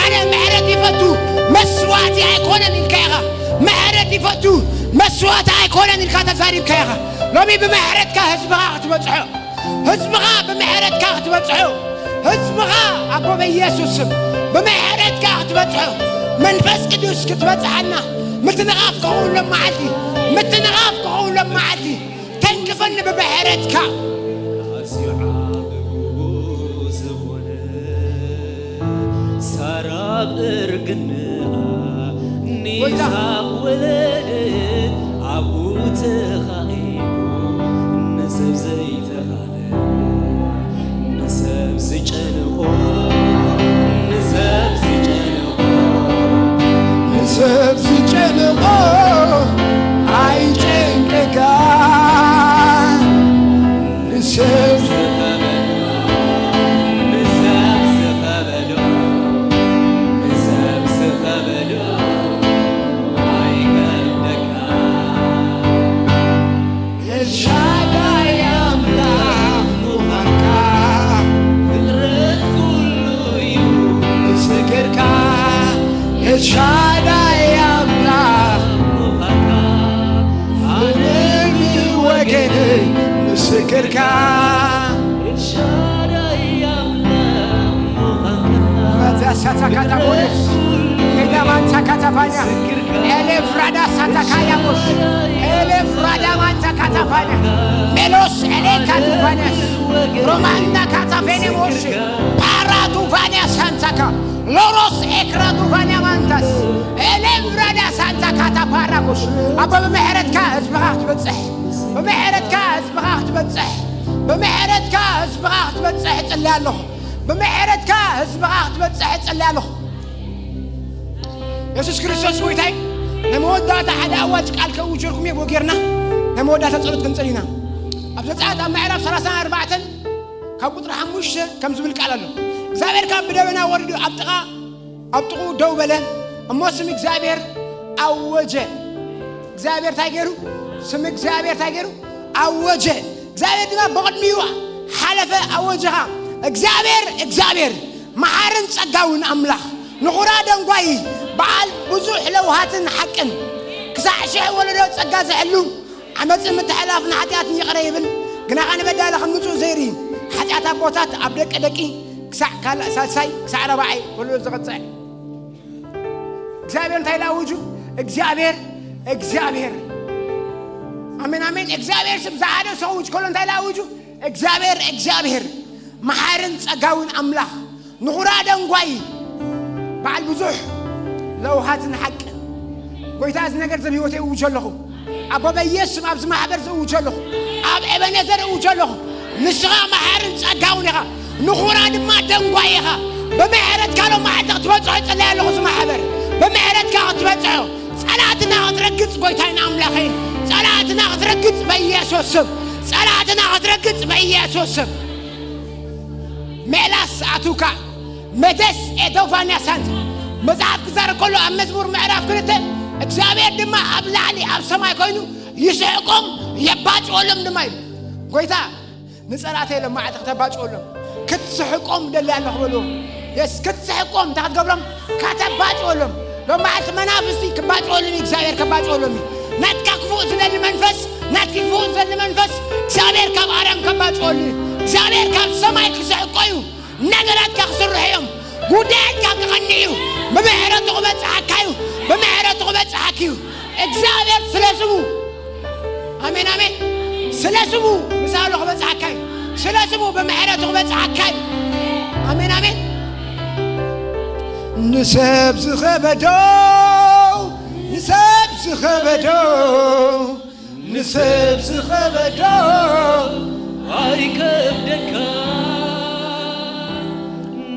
ኣነ ምሕረት ይፈቱ፣ መስዋእቲ ኣይኮነን ኢልካ ኢኻ። ምሕረት ይፈቱ፣ መስዋእቲ ኣይኮነን ኢልካ ተዛሪብካ ኢኻ። ሎሚ ብምሕረትካ ህዝብኻ ክትበጽሖ፣ ህዝብኻ ብምሕረትካ ክትበጽሖ፣ ህዝብኻ ኣቦ በኢየሱስ ስም ብምሕረትካ ክትበጽሖ፣ መንፈስ ቅዱስ ክትበጽሓና፣ ምትንኻፍ ክኸውን ሎም መዓልቲ፣ ምትንኻፍ ክኸውን ሎም መዓልቲ፣ ተንክፈኒ ብምሕረትካ። ኣዝዩ ዓቢ ዝኾነ ሳራ ኣብ እርግንኣ ንይስሓቅ ወለደ፣ ኣብኡ ተኻኢሉ ንሰብ ዘይተኻለ፣ ንሰብ ዝጨንቆ፣ ንሰብ ዝጨንቆ፣ ንሰብ ዝጨንቆ ኣይጨንቀካን። ንሰብ ዝኸበዶ፣ ንሰብ ዝኸበዶ፣ ንሰብ ዝኸበዶ ኣይከብደካ። ኤልሻዳይ ኣምላኽ ምዃንካ ፍጥረት ኩሉ እዩ ምስክርካ። ኤልሻዳይ ኣምላኽ ምዃንካ ኣነ ብወገነይ ምስክርካ። ኤልሻዳይ ኣምላኽ ምዃንካ መዛ ሳታ ካታቦለስ ፌዳማን ሳካታፋንያ ኤሌፍራዳ ሳታ ካያቦስ ኤሌፍራዳ ማንታ ካታፋንያ ሜሎስ ኤሌ ካቱፋንያስ ሮማንዳ ካታፌኔሞሽ ፓራቱፋንያ ሳንታካ ሎሮስ ኤክራቱፋንያ ማንታስ ኤሌፍራዳ ሳንታ ካታ ፓራኮሽ ኣቦ ብምሕረትካ ህዝብኻ ክትበጽሕ፣ ብምሕረትካ ህዝብኻ ክትበጽሕ፣ ብምሕረትካ ህዝብኻ ክትበጽሕ እጽልይ ኣለኹ። ብምሕረትካ ህዝብኻ ክትበጽሕ እጽልይ ኣለኹ። የሱስ ክርስቶስ ጎይታይ፣ ናይ መወዳእታ ሓደ ኣዋጅ ቃል ከእውጀልኩም እየ፣ ብኡ ጌርና ናይ መወዳእታ ጸሎት ክንጽል ኢና። ኣብ ዘጸኣት ኣብ ምዕራፍ ሰላሳን ኣርባዕተን ካብ ቁጽሪ ሓሙሽተ ከም ዝብል ቃል ኣሎ። እግዚኣብሔር ካብ ብደበና ወሪዱ ኣብ ጥቓ፣ ኣብ ጥቕኡ ደው በለ፣ እሞ ስም እግዚኣብሔር ኣወጀ። እግዚኣብሔር እንታይ ገይሩ? ስም እግዚኣብሔር እንታይ ገይሩ? ኣወጀ። እግዚኣብሔር ድማ ብቕድሚኡ ሓለፈ፣ ኣወጀኻ። እግዚኣብሔር፣ እግዚኣብሔር፣ መሓርን ጸጋውን ኣምላኽ፣ ንኹራ ደንጓዪ፣ በዓል ብዙሕ ለውሃትን ሓቅን፣ ክሳዕ ሽሕ ወለዶ ጸጋ ዝሕሉ፣ ዓመጽን ምትሕልላፍን ሓጢኣትን ይቕረ ይብል፣ ግናኻ ንበዳሊ ከም ንጹህ ዘይርኢ፣ ሓጢኣት ኣቦታት ኣብ ደቂ ደቂ፣ ክሳዕ ካልእ ሳልሳይ፣ ክሳዕ ራብዓይ ወለዶ ዝቕጽዕ። እግዚኣብሔር እንታይ ኢሉ ኣውጁ? እግዚኣብሔር፣ እግዚኣብሔር። ኣሜን፣ ኣሜን። እግዚኣብሔር ስም ዝሓደ ሰው ውጅ ከሎ እንታይ ኢሉ ኣውጁ? እግዚኣብሔር፣ እግዚኣብሔር፣ መሓርን ጸጋውን ኣምላኽ፣ ንኹራ ደንጓይ፣ በዓል ብዙሕ ለውሃትን ሓቅን። ጎይታ፣ እዚ ነገር ዘብ ህይወተይ እውጀ ኣለኹ። ኣቦ በየስ ስም ኣብዚ ማሕበር ዝእውጀ ኣለኹ። ኣብ ኤበነዘር እውጀ ኣለኹ። ንስኻ መሓርን ጸጋውን ኢኻ። ንኹራ ድማ ደንጓይ ኢኻ። ብምሕረትካ ሎም መዓልቲ ክትበጽሖ እጽለይ ኣለኹ። እዚ ማሕበር ብምሕረትካ ክትበጽሖ፣ ጸላእትና ክትረግጽ ጎይታይን ኣምላኸይን፣ ጸላእትና ክትረግጽ በኢየሱስ ስም፣ ጸላእትና ክትረግጽ በኢየሱስ ስም። ሜላስ ኣቱካ መደስ ኤዶቫንያ ሳንት መጽሓፍ ክዛረብ ከሎ ኣብ መዝሙር ምዕራፍ ክልተ እግዚኣብሔር ድማ ኣብ ላዕሊ ኣብ ሰማይ ኮይኑ ይስሕቆም የባጭወሎም ድማ እዩ። ጎይታ ንጸላእተይ ሎም መዓልቲ ከተባጭወሎም ክትስሕቆም ደሊ ኣለኹ በልዎ። የስ ክትስሕቆም እንታይ ክትገብሮም? ከተባጭወሎም። ሎም መዓልቲ መናፍስቲ ክባጭወሎም እዩ፣ እግዚኣብሔር ከባጭወሎም እዩ። ናትካ ክፉእ ዝደሊ መንፈስ፣ ናትኪ ክፉእ ዝደሊ መንፈስ እግዚኣብሔር ካብ ኣርያም ከባጭወሉ እዩ። እግዚኣብሔር ካብ ሰማይ ክስሕቆ እዩ። ነገራትካ ክስርሑ እዮም። ጉዳያትካ ክቐንዕ እዩ። ብምሕረቱ ክበጽሓካ እዩ። ብምሕረቱ ክበጽሓኪ እዩ። እግዚኣብሔር ስለ ስሙ፣ ኣሜን፣ ኣሜን። ስለ ስሙ ምሳሉ ክበጽሓካ እዩ። ስለ ስሙ ብምሕረቱ ክበጽሓካ እዩ። ኣሜን፣ ኣሜን። ንሰብ ዝኸበዶ፣ ንሰብ ዝኸበዶ፣ ንሰብ ዝኸበዶ ኣይከብደካ።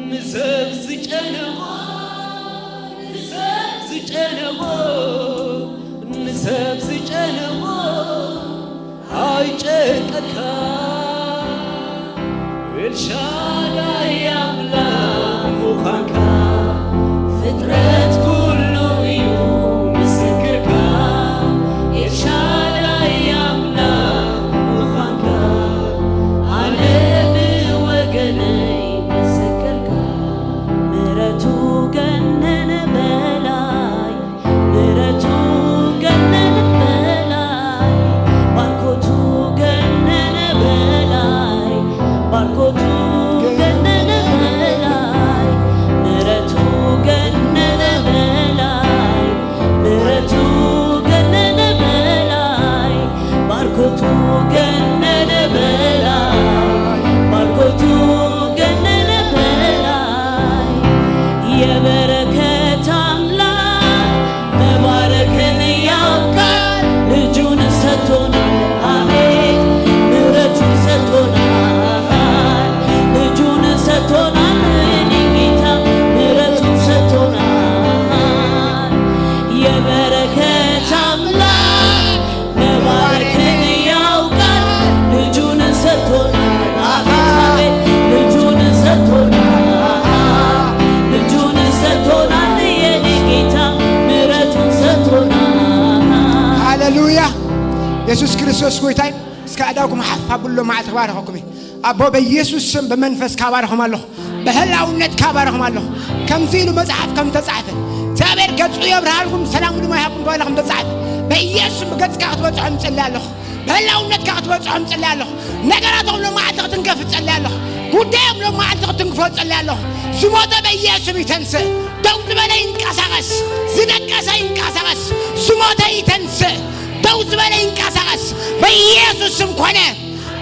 ንሰብ ዝጨነቖ፣ ንሰብ ዝጨነቖ፣ ንሰብ ዝጨነቖ ኣይጨንቀካ። ኤልሻዳይ ኣምላኽ ምዃንካ ፍጥረት ኩሉ እዩ ምስክርካ። ኤልሻዳይ ኣምላኽ ምዃንካ ኣነ ብወገነይ ምስክርካ። ምሕረቱ ገነነ በላይ፣ ምሕረቱ ገነነ በላይ፣ ባርኮቱ ገነነ በላይ፣ ባርኮቱ ገነነ በላይ፣ ምሕረቱ ገነነ በላይ፣ ምሕረቱ ገነነ በላይ፣ ባርኮቱ ገነነ በላይ፣ ባርኮቱ ገነነ በላይ፣ የበረከት አምላክ መባረክን ያውቃል። ልጁን ሰጥቶናል። አቤት ምሕረቱን ሰጥቶናል። ልጁን ሰጥቶናል። የኔ ጌታ ምሕረቱን ሰጥቶናል። የበረከት አምላክ መባረክን ያውቃል። ልጁን ሰጥቶናል። አቤት አቤት ልጁን ሰጥቶናል። ልጁን ሰጥቶናል። የኔ ጌታ ምሕረቱን ሰጥቶናል። ሃሌሉያ። የሱስ ክርስቶስ ጎይታይ። እስከ ኣእዳውኩም ሓፍ ኣብሉ፣ መዓልቲ ክባርኸኩም እዩ። ኣቦ በኢየሱስ ስም ብመንፈስካ እባርኾም ኣለኹ። ብህላውነትካ እባርኾም ኣለኹ። ከምዚ ኢሉ መጽሓፍ ከም ተጻሕፈ፣ እግዚኣብሔር ገጹ የብርሃልኩም ሰላሙ ድማ ይሃብኩም ተባሂሉ ከም ተጻሕፈ፣ በኢየሱስ ስም ብገጽካ ክትበጽሖም እጽሊ ኣለኹ። ብህላውነትካ ክትበጽሖም እጽሊ ኣለኹ። ነገራቶም ሎማዓልቲ ክትንከፍ እጸሊ ኣለኹ። ጉዳዮም ሎማዓልቲ ክትንክፎ እጸሊ ኣለኹ። ዝሞተ በኢየሱስ ስም ይተንስእ። ደው ዝበለ ይንቀሳቐስ። ዝደቀሰ ይንቀሳቐስ። ዝሞተ ይተንስእ። ደው ዝበለ ይንቀሳቐስ። በኢየሱስ ስም ኮነ።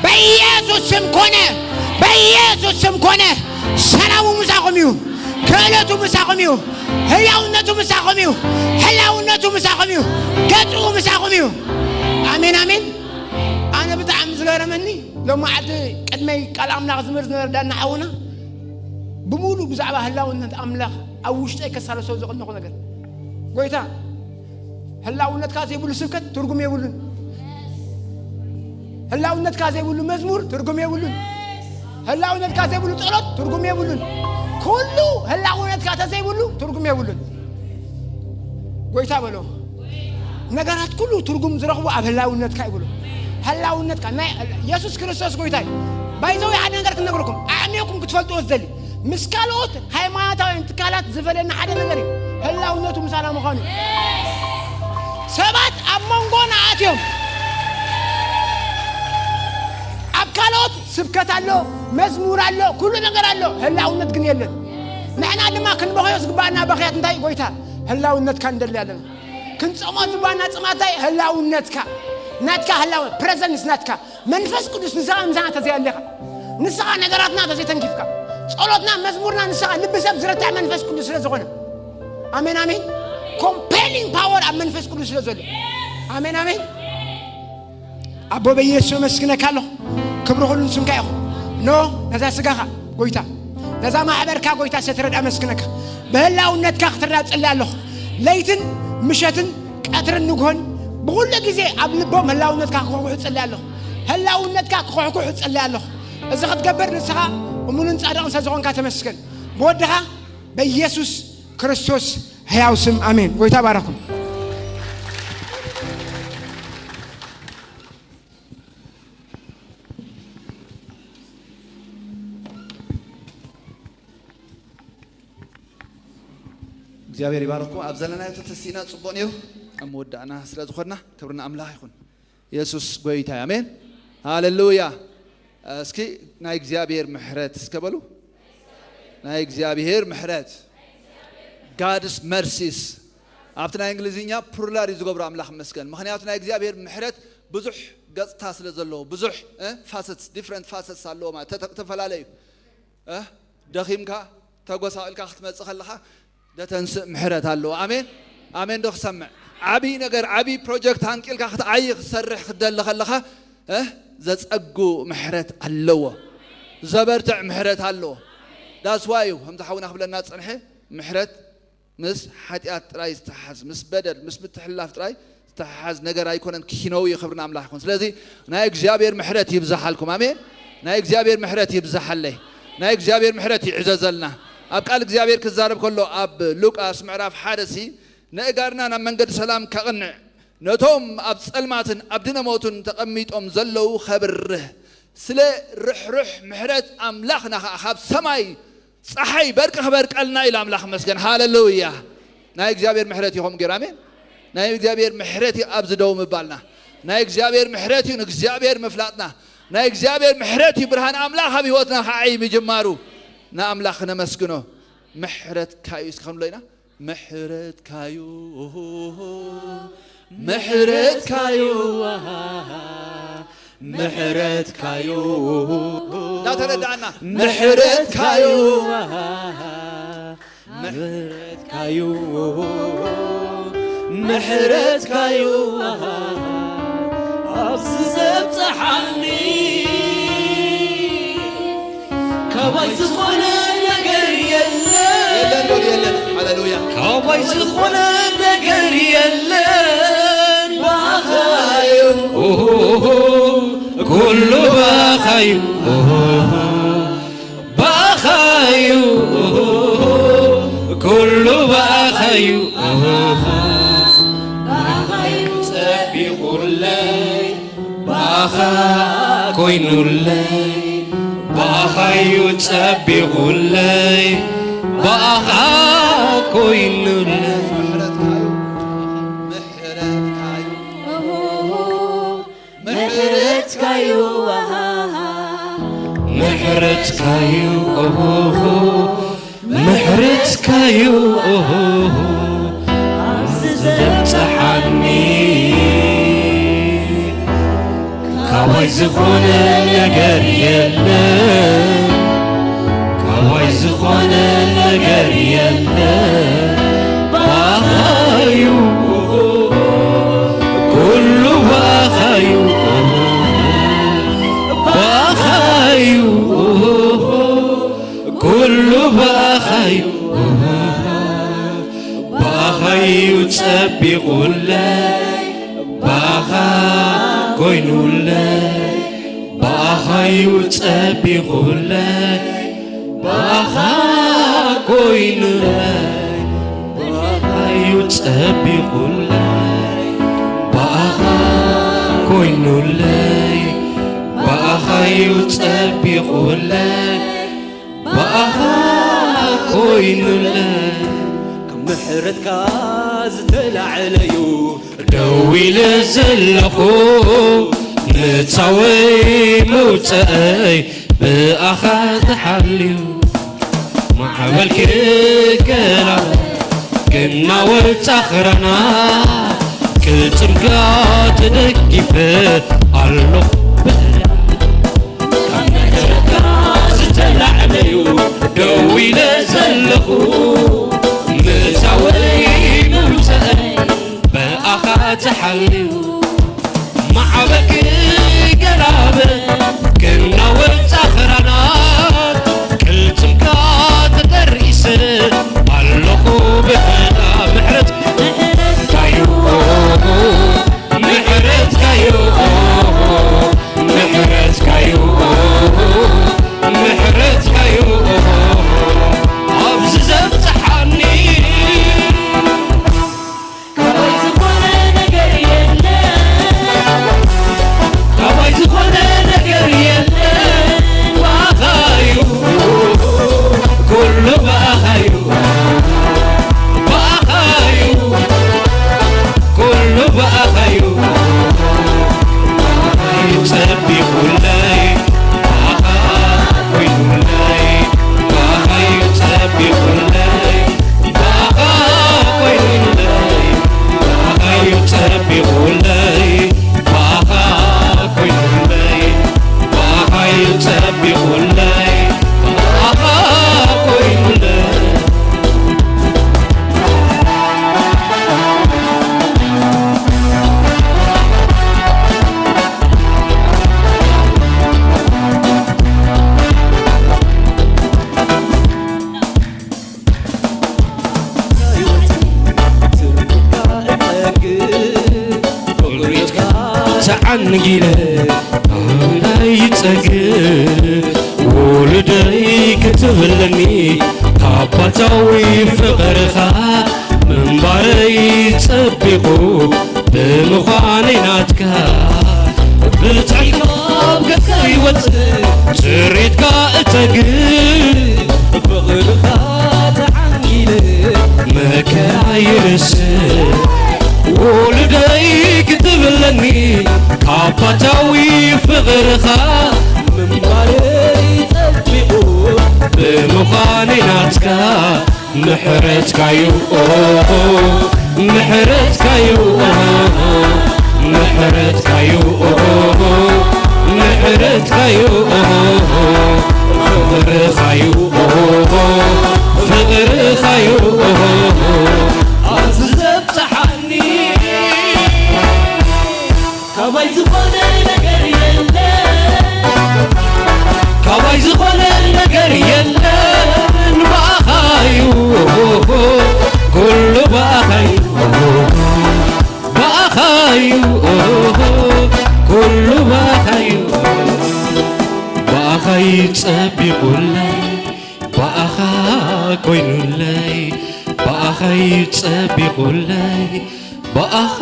በኢየሱስ ስም ኮነ። በኢየሱስ ስም ኮነ። ሰላሙ ምሳኹም ይሁን። ክእለቱ ምሳኹም እዩ። ህያውነቱ ምሳኹም እዩ። ህላውነቱ ምሳኹም እዩ። ገጹ ምሳኹም እዩ። ኣሜን፣ ኣሜን። ኣነ ብጣዕሚ ዝገረመኒ፣ ሎማዓልቲ ቅድመይ ቃል ኣምላኽ ዝምህር ዝነበረ ዳና ሓውና፣ ብምሉእ ብዛዕባ ህላውነት ኣምላኽ ኣብ ውሽጠይ ከሳለሶ ዝቐነኹ ነገር፣ ጎይታ፣ ህላውነትካ ዘይብሉ ስብከት ትርጉም የብሉን። ህላውነትካ ዘይብሉ መዝሙር ትርጉም የብሉን። ህላውነትካ ዘይብሉ ጸሎት ትርጉም የብሉን። ኩሉ ህላውነትካ ተዘይብሉ ትርጉም የብሉን። ጎይታ በሎ፣ ነገራት ኩሉ ትርጉም ዝረኽቡ ኣብ ህላውነትካ ይብሉ። ህላውነትካ ናይ የሱስ ክርስቶስ ጎይታ እዩ። ባይዘው ሓደ ነገር ክነግረኩም፣ ኣዕሚቑኩም ክትፈልጥዎ ዝደሊ፣ ምስ ካልኦት ሃይማኖታውያን ትካላት ዝፈልየና ሓደ ነገር እዩ፣ ህላውነቱ ምሳና ምዃኑ እዩ። ሰባት ኣብ መንጎና ኣትዮም፣ ኣብ ካልኦት ስብከት ኣሎ፣ መዝሙር ኣሎ፣ ኩሉ ነገር ኣሎ፣ ህላውነት ግን የለን። ንሕና ድማ ክንበኽዮ ዝግባኣና በኽያት እንታይ? ጎይታ፣ ህላውነትካ ንደሊ ኣለና። ክንጸሞ ዝግባኣና ጽማት እንታይ? ህላውነትካ፣ ናትካ ህላው፣ ፕረዘንስ ናትካ። መንፈስ ቅዱስ ንስኻ ምሳና ተዘይኣሊኻ፣ ንስኻ ነገራትና ተዘይተንኪፍካ፣ ጸሎትና፣ መዝሙርና ንስኻ ልቢ ሰብ ዝረትዕ መንፈስ ቅዱስ ስለ ዝኾነ። ኣሜን፣ ኣሜን። ኮምፔሊንግ ፓወር ኣብ መንፈስ ቅዱስ ስለ ዘሎ። ኣሜን፣ ኣሜን። ኣቦ በኢየሱስ ኣመስግነካ ኣለኹ። ክብሪ ኩሉ ንስምካ ይኹን። ኖ ነዛ ስጋኻ ጎይታ፣ ነዛ ማሕበርካ ጎይታ ሰትረድ ኣመስግነካ። ብህላውነትካ ክትረዳ ጽሊ ኣለኹ። ለይትን ምሸትን ቀትርን ንግሆን ብኹሉ ግዜ ኣብ ልቦም ህላውነትካ ክኹሕኩሑ ጽሊ ኣለኹ። ህላውነትካ ክኹሕኩሑ ጽሊ ኣለኹ። እዚ ክትገብር ንስኻ እሙንን ጻድቕን ስለ ዝኾንካ ተመስገን። ብወድኻ በኢየሱስ ክርስቶስ ሕያው ስም ኣሜን። ጎይታ ባረኹም። እግዚኣብሔር ይባርኩም። ኣብ ዘለናዮ ተተሲእና ጽቡቕ ነይሩ። ኣብ መወዳእና ስለ ዝኾንና ክብሪ ንኣምላኽ ይኹን። የሱስ ጎይታ እዩ። ኣሜን። ሃሌሉያ። እስኪ ናይ እግዚኣብሔር ምሕረት እስከ በሉ። ናይ እግዚኣብሔር ምሕረት፣ God's mercies። ኣብቲ ናይ እንግሊዝኛ ፕሉራል እዩ ዝገብሮ። ኣምላኽ ይመስገን። ምኽንያቱ ናይ እግዚኣብሔር ምሕረት ብዙሕ ገጽታ ስለ ዘለዎ፣ ብዙሕ፣ እ፣ ፋሰትስ፣ ዲፍረንት ፋሰትስ ኣለዎ ማለት፣ ተተ-፣ ተፈላለዩ። እ፣ ደኺምካ፣ ተጎሳቒልካ ክትመጽእ ከለኻ፣ ደተንስእ ምሕረት ኣለዎ። ኣሜን ኣሜን። ዶ ክሰምዕ? ዓብዪ ነገር፣ ዓብዪ ፕሮጀክት ሃንቂልካ ክትዓዪ ክትሰርሕ ክትደሊ ከለኻ፣ እ፣ ዘጸጉ ምሕረት ኣለዎ። ዘበርትዕ ምሕረት ኣለዎ። ዳስዋ እዩ ከምቲ ሓውና ክብለና ዝጸንሐ፣ ምሕረት ምስ ሓጢኣት ጥራይ ዝተሓዝ፣ ምስ በደል፣ ምስ ምትሕልላፍ ጥራይ ዝተሓዝ ነገር ኣይኮነን፣ ኪኖዊ ክብሪ ንኣምላኽ ይኹን። ስለዚ ናይ እግዚኣብሔር ምሕረት ይብዝሓልኩም። ኣሜን። ናይ እግዚኣብሔር ምሕረት ይብዝሓለይ። ናይ እግዚኣብሔር ምሕረት ይዕዘዘልና። ኣብ ቃል እግዚኣብሔር ክዛረብ ከሎ፣ ኣብ ሉቃስ ምዕራፍ ሓደ ሲ፣ ነእጋርና ናብ መንገዲ ሰላም ከቕንዕ፣ ነቶም ኣብ ጸልማትን ኣብ ድነ ሞትን ተቐሚጦም ዘለዉ ኸብርህ፣ ስለ ርሕሩሕ ምሕረት ኣምላኽና ኸዓ ካብ ሰማይ ጸሓይ በርቂ ክበርቀልና ኢሉ ኣምላኽ መስገን። ሃሌሉያ። ናይ እግዚኣብሔር ምሕረት እዩ ከምኡ ገይሩ። ኣሜን። ናይ እግዚኣብሔር ምሕረት እዩ ኣብዚ ደው ምባልና። ናይ እግዚኣብሔር ምሕረት እዩ ንእግዚኣብሔር ምፍላጥና። ናይ እግዚኣብሔር ምሕረት እዩ ብርሃን ኣምላኽ ኣብ ህይወትና ክዓይ ምጅማሩ። ንኣምላኽ ክነመስግኖ። ምሕረትካ እዩ እስከ ክንብሎ ኢና። ምሕረትካዩ፣ ምሕረትካዩ፣ ምሕረትካዩ። እንዳተረዳእና። ምሕረትካዩ፣ ምሕረትካዩ፣ ምሕረትካዩ። ኣብዚ ዘብጽሓኒ ካባይ ዝኾነ ነገር የለን። የለን በሉ፣ የለን። ሃሌሉያ። ካባይ ዝኾነ ነገር የለን። ብኣኻዩ፣ ኦሆ፣ ኩሉ ብኣኻዩ፣ ኦሆ፣ ብኣኻዩ፣ ኦሆ፣ ኩሉ ብኣኻዩ፣ ኦሆ፣ ብኣኻዩ ጸቢቑለይ። ብኣኻ ኮይኑለይ፣ ብኣኻዩ ጸቢቑለይ፣ ብኣኻ ኮይኑለይ። ምሕረትካዩ፣ ምሕረትካዩ፣ ምሕረትካዩ፣ ኣሃ፣ ምሕረትካዩ፣ ኦሆ፣ ምሕረትካዩ፣ ኦሆ፣ ኣብዚ ዘብጽሓኒ። ካባይ ዝኾነ ነገር የለን፣ ካባይ ዝኾነ ነገር የለን። ብኣኻዩ፣ ኩሉ ብኣኻዩ፣ ብኣኻዩ፣ ኩሉ ብኣኻዩ፣ ብኣኻዩ ጸቢቑለይ፣ ብኣኻ ኮይኑለይ፣ ብኣኻዩ ጸቢቑለይ፣ ብኣኻ ኮይኑለይ፣ ብኣኻዩ ጸቢቑለይ፣ ብኣኻ ኮይኑለይ፣ ብኣኻዩ ጸቢቑለይ፣ ብኣኻ ኮይኑለይ። ካብ ምሕረትካ ዝተላዕለዩ ደው ኢለ ዘለኹ፣ ምእታወይ መውፅኣይ ብኣኻ ተሓልዩ። ማዕበል ክገላበጥ ክናወጥ ጻኽራና፣ ቅልጽምካ ተደጊፈ ኣለኹ። ካብ ምሕረትካ ዝተላዕለዩ ደው ኢለ ዘለኹ፣ ምእታወይ መውፅኣይ ብኣኻ ተሓልዩ። ማዕበል ክገላበጥ ክናወጥ ጻኽራና፣ ቅልጽምካ ተጠሪሰ ኣለኹ ብህላ። ምሕረትካዩ፣ ምሕረትካዩ፣ ምሕረትካዩ፣ ምሕረትካዩ ኣብዚ ዘብጽሓኒ። ካባይ ዝኾነ ነገር የለን፣ ካባይ ዝኾነ ነገር የለን። ብኣኻዩ፣ ኩሉ ብኣኻዩ፣ ብኣኻዩ፣ ኩሉ ብኣኻዩ። ብኣኻዩ ጸቢቑለይ፣ ብኣኻ ኮይኑለይ። ተዓንጊለ ኣምላኽ ይጸግብ ውሉደይ ክትብለኒ ካባታዊ ፍቕርኻ ምንባረይ ጸቢቑ ብምዃነይ ናትካ ብትዕቢት ካብ ገጽካ ይወጽእ ጽሬትካ እተግብ ፍቕርኻ ተዓንጊለ መከራ ይርስዕ ውሉደይ ክትብለኒ ካባታዊ ፍቕርኻ ምንባረይ ጸቢቑ ብምዃነይ ናትካ ምሕረትካዩ ምሕረትካዩ ምሕረትካዩ ምሕረትካዩ ፍቕርኻዩ ፍቕርኻዩ ኣዚ ዘብጽሓኒ ካባይ ዝኾነ ነገር የለን ካባይ ዝኾነ ነገር የለን ብኣኻዩ ኩሉ ብኣኻዩ ብኣኻዩ ኩሉ ብኣኻዩ ብኣኻይ ጸቢቑለይ ብኣኻ ኮይኑለይ ብኣኻይ ጸቢቑለይ ብኣኻ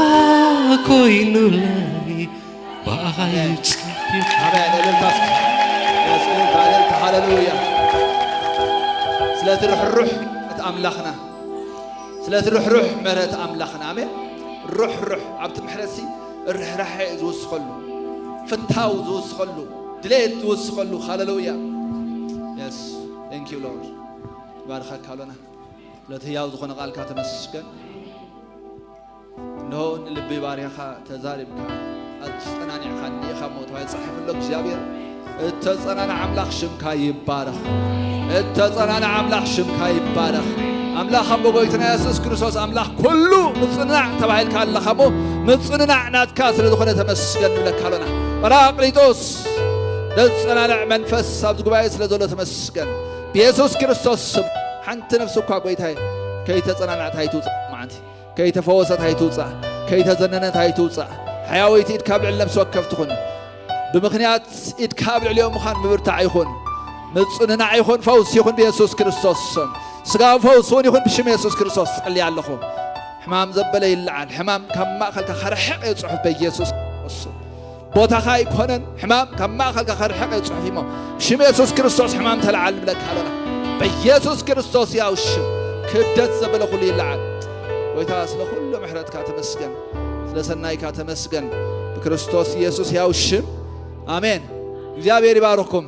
ኮይኑለይ ብኣኻ ይጸቢቑ ኣሜን። እልልታ እስኪ። የስ፣ እልልታ፣ እልልታ። ሃሌሉያ። ስለቲ ርሕሩሕ እቲ ኣምላኽና፣ ስለቲ ርሕሩሕ ምሕረት ኣምላኽና። ኣሜን። ርሕሩሕ ኣብቲ ምሕረትሲ ርሕራሐ ዝውስኸሉ፣ ፍታው ዝውስኸሉ፣ ድሌት ዝውስኸሉ። ሃሌሉያ። የስ። Thank you Lord። ይባርኸካ ኣሎና። ስለቲ ህያው ዝኾነ ቃልካ ተመስገን። እንሆ ንልቢ ባርያኻ ተዛሪብካ ኣጸናኒዕካ እንዲኻ እሞ ተባሂሉ ጸሓፊ ኣሎ እግዚኣብሔር። እተጸናንዕ ኣምላኽ ሽምካ ይባረኽ። እተጸናንዕ ኣምላኽ ሽምካ ይባረኽ። ኣምላኽ ኣቦ ጎይትና የሱስ ክርስቶስ ኣምላኽ ኩሉ ምጽንናዕ ተባሂልካ ኣለኻ እሞ ምጽንናዕ ናትካ ስለ ዝኾነ ተመስገን ንብለካ ኣሎና። ጳራቅሊጦስ ዘጸናንዕ መንፈስ ኣብዚ ጉባኤ ስለ ዘሎ ተመስገን። ብየሱስ ክርስቶስ ስም ሓንቲ ነፍሲ እኳ ጎይታይ ከይተጸናንዐት ኣይትውጻእ መዓንቲ። ከይተፈወሰት ኣይትውጻእ፣ ከይተዘነነት ኣይትውጻእ። ሕያወይቲ ኢድካ ኣብ ልዕሊ ነፍሲ ወከፍ ትኹን። ብምኽንያት ኢድካ ኣብ ልዕሊኦም ምዃን ምብርታዕ ይኹን፣ ምጽንናዕ ይኹን፣ ፈውሲ ይኹን ብየሱስ ክርስቶስ ስም። ስጋዊ ፈውሲ እውን ይኹን ብሽም የሱስ ክርስቶስ ጸልየ ኣለኹ። ሕማም ዘበለ ይለዓል። ሕማም ካብ ማእከልካ ከርሕቕ እየ ጽሑፍ በየሱስ ክርስቶስ ስም። ቦታኻ ኣይኮነን። ሕማም ካብ ማእከልካ ከርሕቕ እየ ጽሑፍ እሞ ብሽም የሱስ ክርስቶስ ሕማም ተለዓል ንብለካ ኣሎና። በየሱስ ክርስቶስ ያው ሽም ክብደት ዘበለ ኩሉ ይለዓል። ጎይታ ስለ ኩሉ ምሕረትካ ተመስገን፣ ስለ ሰናይካ ተመስገን። ብክርስቶስ ኢየሱስ ያው ሽም ኣሜን። እግዚኣብሔር ይባርኽኩም።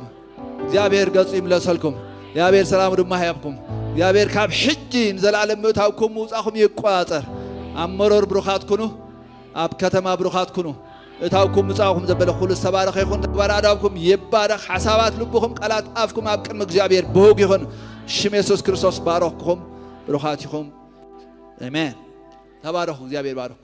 እግዚኣብሔር ገጹ ይምለሰልኩም። እግዚኣብሔር ሰላሙ ድማ ይሃብኩም። እግዚኣብሔር ካብ ሕጂ ንዘለኣለም ምእታውኩም ምውጻእኩም ይቆጻጸር። ኣብ መሮር ብሩኻት ኩኑ፣ ኣብ ከተማ ብሩኻት ኩኑ። እታውኩም ምጻእኩም ዘበለ ኩሉ ዝተባረኸ ይኹን። ተግባር ኣእዳውኩም ይባረኽ። ሓሳባት ልብኹም፣ ቃላት ኣፍኩም ኣብ ቅድሚ እግዚኣብሔር ብሁግ ይኹን። ሽም የሱስ ክርስቶስ ባረኽኩም። ብሩኻት ኢኹም። ኣሜን። ተባረኹ። እግዚኣብሔር ባረኹ።